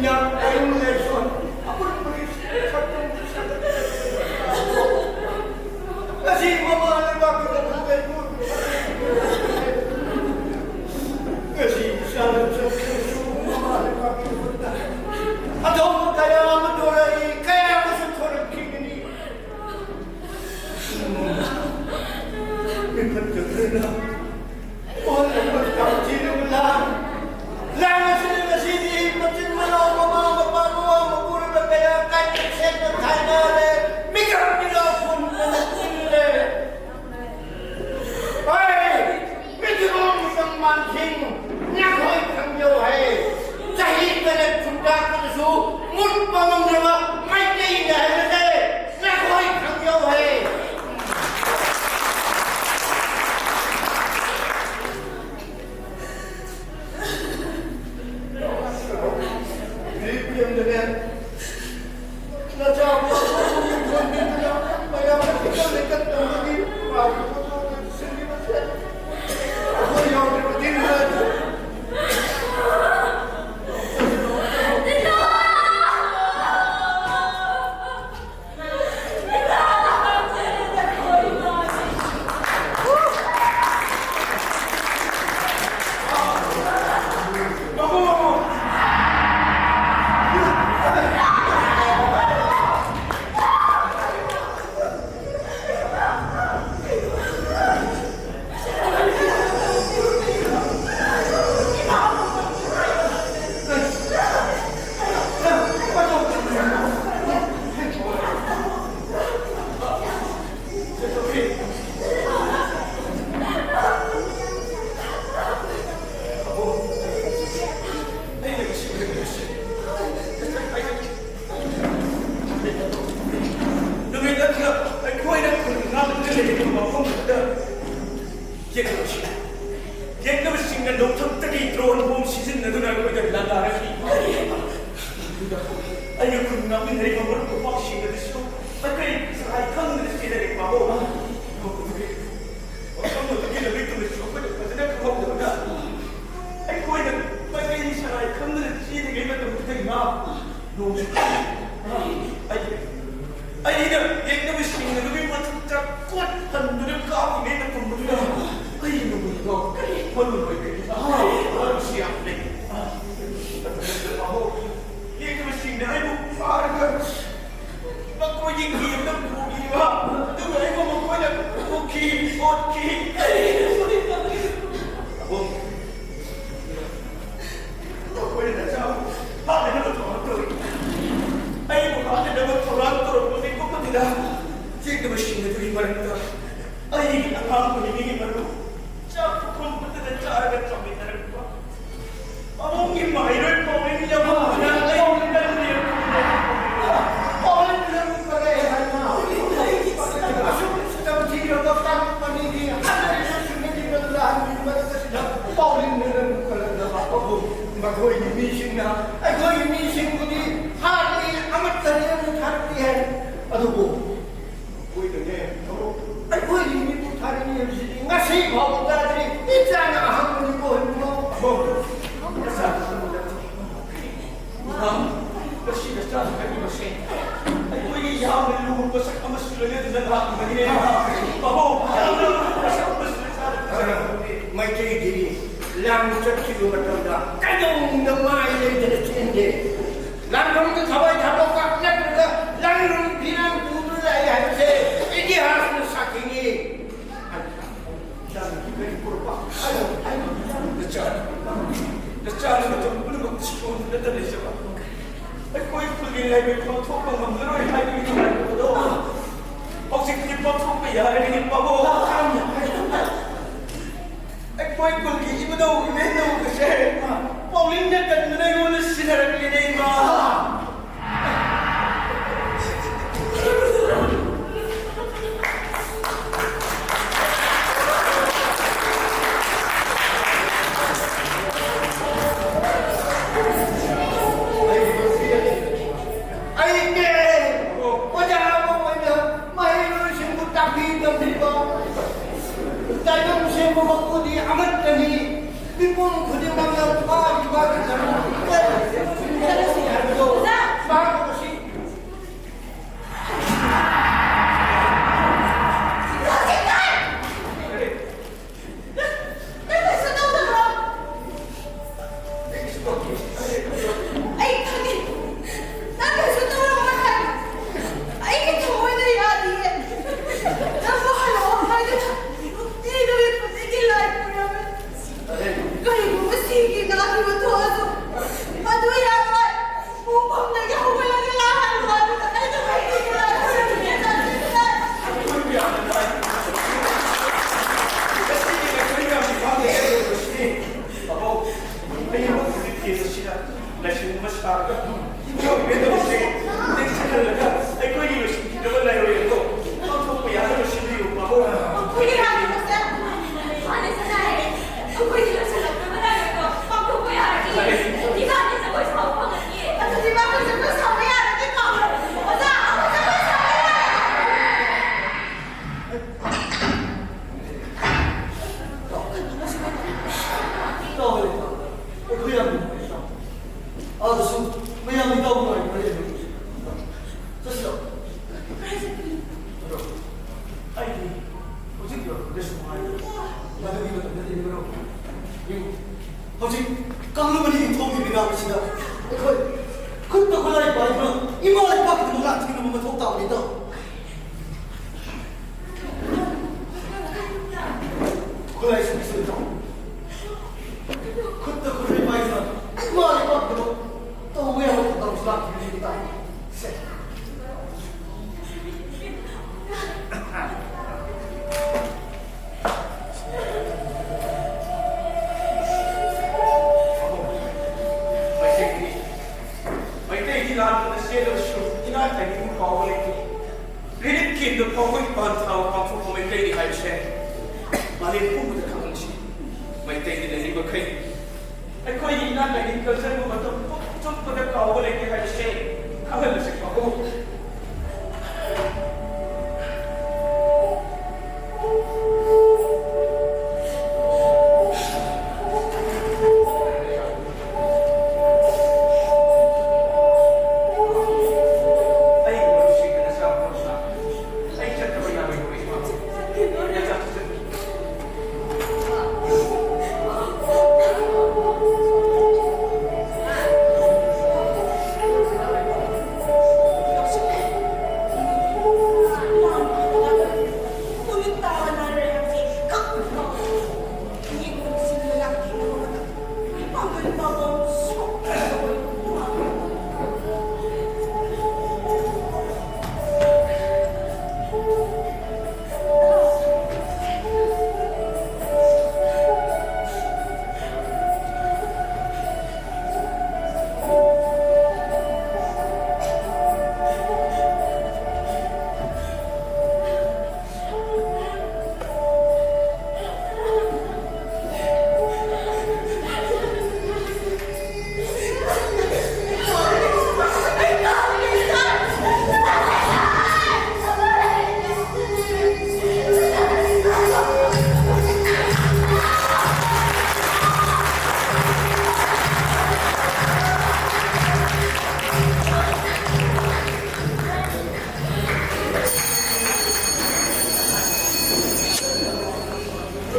ꯌꯥꯝ ꯀꯥꯏꯔꯨꯝ ꯂꯩꯁꯣꯟ ꯑꯄꯨꯟꯕꯒꯤ ꯁꯛꯇꯝ ꯁꯥꯒꯠꯄ꯫ ꯉꯁꯤ ꯃꯃꯥ ꯂꯩꯕꯥꯛꯀꯤꯗꯃꯛ ꯀꯩꯒꯨꯝ ꯉꯁꯤ ꯏꯆꯥꯅ ꯆꯠꯈ꯭ꯔꯁꯨ ꯃꯃꯥ ꯂꯩꯕꯥꯛꯀꯤꯗꯃꯛꯇ ꯑꯊꯧꯕ ꯀꯌꯥ ꯑꯃ ꯊꯣꯔꯛꯏ, ꯀꯌꯥ ꯑꯃꯁꯨ ꯊꯣꯔꯛꯈꯤꯒꯅꯤ꯫ ꯃꯤꯐꯠꯇꯕꯅ ꯂꯥꯡ ꯑꯁꯤꯅ ꯉꯁꯤꯗꯤ ꯃꯆꯤꯟ ꯃꯅꯥꯎ, ꯃꯃꯥ ꯃꯄꯥ, ꯃꯋꯥ ꯃꯄꯨꯔꯣꯏꯕ ꯀꯌꯥ ꯀꯥꯏꯅ ꯁꯦꯠꯅ ꯈꯥꯏꯅꯔꯦ꯫ ꯃꯤꯀꯞ ꯃꯤꯔꯥꯎ ꯄꯨꯝꯕꯅ ꯄꯨꯜꯂꯦ꯫ ꯍꯣꯏ, ꯃꯤꯊꯤꯕꯣꯡ ꯃꯤꯆꯪ ꯃꯥꯟꯁꯤꯡ, ꯅꯈꯣꯏ ꯈꯪꯖꯧ ꯍꯥꯏ꯫ ꯆꯍꯤ ꯇꯔꯦꯠ ꯈꯨꯟꯇꯥꯛꯄꯗꯁꯨ ꯃꯨꯠꯄ ꯉꯝꯗ꯭ꯔꯕ ꯃꯩꯇꯩꯅꯤ ꯍꯥꯏꯕꯁꯦ ꯅꯈꯣꯏ ꯈꯪꯖꯧ ꯍꯥꯏ꯫ ꯅꯨꯃꯤꯠ ꯑꯗꯨꯗ ꯑꯩꯈꯣꯏꯅ ꯈꯨꯟ ꯉꯥꯛꯅ ꯂꯩꯔꯤꯕ ꯃꯐꯝꯗꯨꯗ ꯌꯦꯛꯅꯕꯁꯤꯡ, ꯌꯦꯛꯅꯕꯁꯤꯡꯅ ꯅꯣꯡꯊꯛꯇꯒꯤ ꯗ꯭ꯔꯣꯟ ꯕꯣꯝ ꯁꯤꯖꯤꯟꯅꯗꯨꯅ ꯑꯩꯈꯣꯏꯗ ꯂꯥꯟꯗꯥꯔꯛꯈꯤ꯫ ꯑꯗꯨꯗ ꯑꯩꯒ ꯈꯨꯟ ꯉꯥꯛꯃꯤꯟꯅꯔꯤꯕ ꯃꯔꯨꯞ ꯃꯄꯥꯡꯁꯤꯡ ꯑꯗꯨꯁꯨ ꯑꯀꯩ ꯁꯔꯥꯏ ꯈꯪꯗꯅ ꯆꯦꯟꯅꯔꯦ, ꯄꯥꯕꯨꯡ꯫ ꯃꯐꯝ ꯑꯗꯨꯒꯤ ꯂꯝꯕꯤ ꯇꯨꯔꯤꯁꯁꯨ ꯑꯩꯈꯣꯏꯅ ꯐꯖꯅ ꯈꯪꯍꯧꯗꯕꯅ ꯑꯩꯈꯣꯏꯅ ꯃꯥꯏꯀꯩ ꯁꯔꯥꯏ ꯈꯪꯗꯅ ꯆꯦꯜꯂꯤꯉꯩ ꯃꯇꯝꯗꯨꯗ ꯅꯣꯡꯁꯨ ꯑꯩ ꯑꯩꯅ ꯌꯦꯛꯅꯕꯁꯤꯡ ꯑꯗꯨꯒꯤ ꯃꯊꯛꯇ ꯀꯣꯠ ꯍꯟꯗꯨꯅ ꯀꯥꯞꯂꯤꯉꯩ ꯃꯇꯝꯗꯨꯗ ꯑꯩ ꯅꯨꯃꯤꯠꯇꯣ ꯃꯔꯨ ꯑꯣꯏꯕꯒꯤ ꯑꯍꯥꯎꯕ ꯌꯥꯝ ꯂꯩ꯫ ꯌꯦꯛꯅꯕꯁꯤꯡꯅ ꯑꯩꯕꯨ ꯐꯥꯔꯒ ꯃꯈꯣꯏꯒꯤ ꯀꯦꯝꯗ ꯄꯨꯈꯤꯕ ꯑꯗꯨꯒ ꯑꯩꯕꯨ ꯃꯈꯣꯏꯅ ꯄꯨꯈꯤ, ꯑꯣꯠꯈꯤ꯫ ꯑꯍꯨꯝ, ꯃꯈꯣꯏꯅ ꯅꯆꯥꯕꯨ ꯍꯥꯠꯅꯅꯕ ꯊꯧꯔꯥꯡ ꯇꯧꯔꯤ꯫ ꯑꯩꯕꯨ ꯍꯥꯠꯅꯅꯕ ꯊꯧꯔꯥꯡ ꯇꯧꯔꯛꯄ ꯃꯤꯀꯨꯞ ꯑꯗꯨꯗ ꯆꯦꯟꯗꯕꯁꯤꯡ ꯑꯗꯨꯒꯤ ꯃꯔꯛꯇ ꯑꯩꯒꯤ ꯑꯉꯥꯡ ꯑꯣꯏꯔꯤꯉꯩꯒꯤ ꯃꯔꯨꯞ ꯆꯥꯛ ꯄꯨꯈꯝ ꯑꯃꯗ ꯆꯥꯔꯒ ꯆꯥꯃꯤꯟꯅꯔꯛꯄ ꯃꯕꯨꯡꯒꯤ ꯃꯍꯩꯔꯣꯏ ꯄꯥꯎꯔꯤꯡ ꯌꯥꯝꯕꯅ ꯑꯩ ꯀꯟꯅ ꯄꯥꯎꯔꯤꯡ ꯌꯥꯝꯕꯅ ꯍꯥꯏꯅ ꯑꯁꯨꯛ ꯇꯝꯊꯤꯔꯕ ꯇꯥꯛꯄꯅꯤꯒꯤ ꯍꯥꯏꯔꯤꯕ ꯁꯨꯝꯅꯒꯤ ꯂꯥꯟꯒꯤ ꯃꯔꯛ ꯑꯁꯤꯗ ꯄꯥꯎꯔꯤꯡꯅ ꯅꯪꯕꯨ ꯀꯜꯂꯛꯅꯕ ꯃꯈꯣꯏꯒꯤ ꯃꯤꯁꯤꯡꯅ ꯑꯩꯈꯣꯏꯒꯤ ꯃꯤꯁꯤꯡꯕꯨꯗꯤ ꯍꯥꯠꯂꯤ, ꯑꯃꯠꯇ ꯂꯦꯝꯅ ꯊꯥꯔꯛꯇꯦ ꯍꯥꯏ꯫ ꯑꯗꯨꯕꯨ ꯑꯩꯈꯣꯏꯗꯅꯦ, ꯑꯩꯈꯣꯏꯒꯤ ꯃꯤꯕꯨ ꯊꯥꯔꯛꯏ ꯍꯥꯏꯕꯁꯤꯗꯤ ꯉꯁꯤ ꯐꯥꯎꯕ ꯇꯥꯗ꯭ꯔꯤ꯫ ꯏꯆꯥꯅ ꯑꯍꯥꯟꯕꯅꯤꯀꯣ ꯍꯥꯏꯕꯗꯣ꯫ ꯃꯁꯤ ꯅꯆꯥꯅꯨꯄꯤꯁꯦ ꯑꯩꯈꯣꯏꯒꯤ ꯌꯥꯝꯅ ꯂꯨꯕ ꯃꯁꯛ ꯑꯃꯁꯨ ꯂꯣꯏꯅꯗꯨꯅ ꯂꯥꯛꯂꯤꯕꯅꯤꯅꯦ꯫ ꯕꯥꯕꯨ, ꯌꯥꯝꯅ ꯂꯨꯕ ꯃꯁꯛ ꯑꯃꯁꯨ ꯂꯣꯏꯅꯗꯨꯅ ꯂꯥꯛꯂꯤꯕꯅꯤꯅꯦ꯫ ꯃꯩꯇꯩꯒꯤ ꯂꯥꯟ ꯆꯠꯈꯤꯕ ꯃꯇꯝꯗ ꯀꯩꯗꯧꯅꯨꯡꯗ ꯃꯥꯏ ꯂꯩꯗꯅ ꯆꯦꯟꯗꯦ꯫ ꯂꯥꯟꯐꯝꯗ ꯊꯋꯥꯏ ꯊꯥꯗꯣꯛꯄ ꯅꯠꯇ꯭ꯔꯒ ꯂꯥꯟꯂꯣꯟ ꯐꯤꯔꯥꯟ ꯄꯨꯗꯨꯅ ꯂꯥꯛꯏ ꯍꯥꯏꯕꯁꯦ ꯏꯇꯤꯍꯥꯁꯅ ꯁꯥꯈꯤꯅꯤ꯫ ꯅꯆꯥꯅ ꯃꯇꯝ ꯄꯨꯝꯅꯃꯛ ꯁꯤꯈꯣꯡꯗꯨꯗ ꯂꯩꯖꯕ ꯑꯩꯈꯣꯏ ꯈꯨꯜꯒꯤ ꯂꯥꯏꯕꯛ ꯄꯥꯡꯊꯣꯛꯄ ꯉꯝꯂꯔꯣꯏ ꯍꯥꯏꯕꯒꯤ ꯅꯨꯡꯉꯥꯏꯕꯗꯣ ꯍꯧꯖꯤꯛꯇꯤ ꯄꯥꯡꯊꯣꯛꯄ ꯌꯥꯔꯦ ꯄꯥꯕꯣ꯫ ꯑꯩꯈꯣꯏ ꯈꯨꯜꯒꯤ ꯏꯕꯨꯙꯧ ꯏꯕꯦꯟꯗꯧꯒꯁꯦ ꯄꯥꯎꯂꯤꯡꯅ ꯀꯟꯗꯨꯅ ꯑꯩꯉꯣꯟꯗ ꯁꯤꯟꯅꯔꯛꯂꯤꯅꯦ ꯏꯃꯥ꯫ ꯑꯩꯅꯦ ꯑꯣꯖꯥ ꯑꯃ ꯑꯣꯏꯅ ꯃꯍꯩꯔꯣꯏꯁꯤꯡꯕꯨ ꯇꯥꯛꯄꯤ ꯇꯝꯕꯤꯕ ꯇꯥꯏꯕꯪ ꯁꯦꯝꯕ ꯃꯄꯨꯗꯤ ꯑꯃꯠꯇꯅꯤ꯫ ꯃꯤꯄꯨꯝ ꯈꯨꯗꯤꯡꯃꯛꯅ ꯐꯥꯔꯤꯕ ꯏꯆꯟ ꯆꯠꯂꯁꯤ ꯍꯥꯏꯕꯗꯣ꯫ ꯑꯣꯖꯥ! ꯃꯥ ꯀꯧꯔꯁꯤ꯫ ꯅꯪ ꯀꯩꯁꯨ ꯇꯧꯗꯕ꯭ꯔꯣ? ꯑꯩ ꯈꯪꯉꯤ꯫ ꯅꯪ ꯀꯩꯁꯨ ꯇꯧꯔꯝꯃꯣꯏ ꯍꯥꯏꯕ꯫ ꯑꯩꯒꯤ ꯊꯃꯣꯏꯅ ꯌꯥꯗꯤꯌꯦ꯫ ꯅꯪꯕꯨ ꯍꯜꯂꯛꯑꯣ ꯍꯥꯏꯗꯨꯅ ꯅꯨꯡꯇꯤꯒꯤ ꯈꯨꯗꯤꯡꯒꯤ ꯂꯥꯏ ꯈꯣꯏꯔꯝꯃꯤ꯫ ꯀꯔꯤꯒꯨꯝꯕ ꯁꯤꯒꯤ ꯅꯥꯈꯤꯕ ꯊꯣꯛꯑꯁꯨ, ꯃꯗꯨ ꯌꯥꯔꯣꯏ꯫ ꯄꯨꯡ ꯐꯝꯗꯒꯤ ꯍꯧꯒꯠꯂꯒ ꯂꯥꯛꯍꯜꯂꯣ ꯍꯥꯏꯕꯗ ꯑꯩꯅ ꯀꯔꯤꯒꯤ ꯂꯥꯏ ꯈꯣꯏꯔꯝꯃꯤ? ꯆꯠꯁꯤ꯫ ꯑꯩꯈꯣꯏꯒꯤ ꯂꯥꯏꯁꯪ ꯑꯃ ꯁꯥꯔꯒ, ꯏꯆꯧ ꯏꯕꯦꯟꯗꯧꯁꯦ ꯅꯤꯡꯁꯤꯡꯍꯜꯂꯒ, ꯑꯩꯈꯣꯏꯒꯤ ꯂꯣꯏꯁꯤꯟꯈꯤꯗꯕ ꯂꯩꯔꯣꯏ ꯑꯗꯣ ꯄꯥꯡꯊꯣꯛꯄ ꯌꯥꯅꯕ ꯁꯤꯟꯕꯤꯌꯨ, ꯄꯥꯕꯨꯡ꯫ ꯑꯩꯈꯣꯏꯒꯤ ꯂꯥꯏꯁꯪ ꯑꯁꯦ ꯍꯥꯟꯅ ꯆꯠꯅꯔꯦ꯫ ꯑꯩꯈꯣꯏꯒꯤ ꯂꯣꯏꯁꯤꯜꯂꯛꯇꯕ ꯂꯩꯔꯣꯏꯗꯣ ꯄꯥꯡꯊꯣꯛꯄ ꯌꯥꯔꯗꯤ ꯏꯕꯥꯅꯤ ꯖꯒꯣꯏ ꯁꯥꯕ ꯐꯪꯉꯅꯤ꯫ ꯑꯗꯨꯗꯤ ꯏꯕꯥꯅꯤ ꯖꯒꯣꯏ ꯁꯥꯕ ꯌꯥꯔꯗꯤ ꯄꯥꯕꯨꯡ꯫ ꯑꯣꯖꯥ, ꯑꯩꯈꯣꯏ ꯖꯒꯣꯏ ꯁꯥꯕ ꯌꯥꯔꯗꯤ꯫ ꯏꯇꯥꯎ ꯍꯣꯏ ꯂꯩꯇ꯭ꯔꯣ? ꯑꯩꯈꯣꯏ ꯌꯥꯝ ꯅꯨꯡꯉꯥꯏ, ꯏꯇꯥꯎ꯫ ꯑꯥꯗꯁꯨ ꯃꯌꯥꯝ ꯏꯇꯥꯎ ꯅꯨꯡꯉꯥꯏꯕ ꯂꯩꯕꯅꯤ꯫ ꯆꯠꯁꯤꯔꯣ? ꯑꯗꯣ ꯑꯩꯗꯤ ꯍꯧꯖꯤꯛ ꯌꯧꯔꯛꯄꯗꯁꯨ ꯅꯨꯡꯉꯥꯏ꯫ ꯃꯗꯨꯒꯤ ꯃꯇꯝꯗꯗꯤ ꯃꯔꯨꯞ, ꯌꯦꯡꯉꯨ, ꯍꯧꯖꯤꯛ ꯀꯥꯡꯂꯨꯞ ꯑꯅꯤꯒꯤ ꯊꯣꯛꯂꯤꯕ ꯃꯤꯗꯥꯡ ꯑꯁꯤꯗ ꯑꯩꯈꯣꯏ ꯈꯨꯠꯇ ꯈꯨꯠꯂꯥꯏ ꯄꯥꯏꯗꯨꯅ ꯏꯃꯥ ꯂꯩꯕꯥꯛꯀꯤꯗꯃꯛ ꯂꯥꯟꯊꯦꯡꯅꯕ ꯃꯊꯧ ꯇꯥꯕꯅꯤ, ꯏꯇꯥꯎ꯫ ꯈꯨꯠꯂꯥꯏ ꯁꯨꯕꯤꯁꯨ ꯂꯩꯇ꯭ꯔꯣ? ꯈꯨꯠꯇ ꯈꯨꯠꯂꯥꯏ ꯄꯥꯏꯗꯨꯅ ꯏꯃꯥ ꯂꯩꯕꯥꯛꯀꯤꯗꯃꯛ ꯇꯧꯕ ꯌꯥꯕ ꯊꯧꯗꯥꯡꯁꯨ ꯂꯥꯛꯈꯤꯕꯅꯤ ꯏꯇꯥꯎ꯫ ꯁꯦ꯫ ꯃꯩꯇꯩꯒꯤ, ꯃꯩꯇꯩꯒꯤ ꯂꯥꯟꯕꯗ ꯆꯦꯜꯂꯕꯁꯨ ꯏꯅꯥꯠ ꯀꯥꯏꯅꯤꯡꯕ ꯀꯥꯎꯕ ꯂꯩꯇꯦ꯫ ꯔꯤꯂꯤꯐ ꯀꯦꯝꯞꯇ ꯐꯥꯎꯕ ꯏꯄꯥꯟ ꯊꯥꯕ ꯄꯥꯡꯊꯣꯛꯄ ꯃꯩꯇꯩꯅꯤ ꯍꯥꯏꯕꯁꯦ ꯃꯥꯂꯦꯝ ꯄꯨꯝꯕꯗ ꯈꯪꯍꯟꯁꯤ꯫ ꯃꯩꯇꯩꯗ ꯂꯩꯔꯤꯕꯈꯩ ꯑꯩꯈꯣꯏꯒꯤ ꯏꯅꯥꯠ ꯀꯥꯏꯅꯤꯡ ꯀꯜꯆꯔꯕꯨ ꯃꯇꯝ ꯄꯨꯝ ꯆꯨꯞꯄ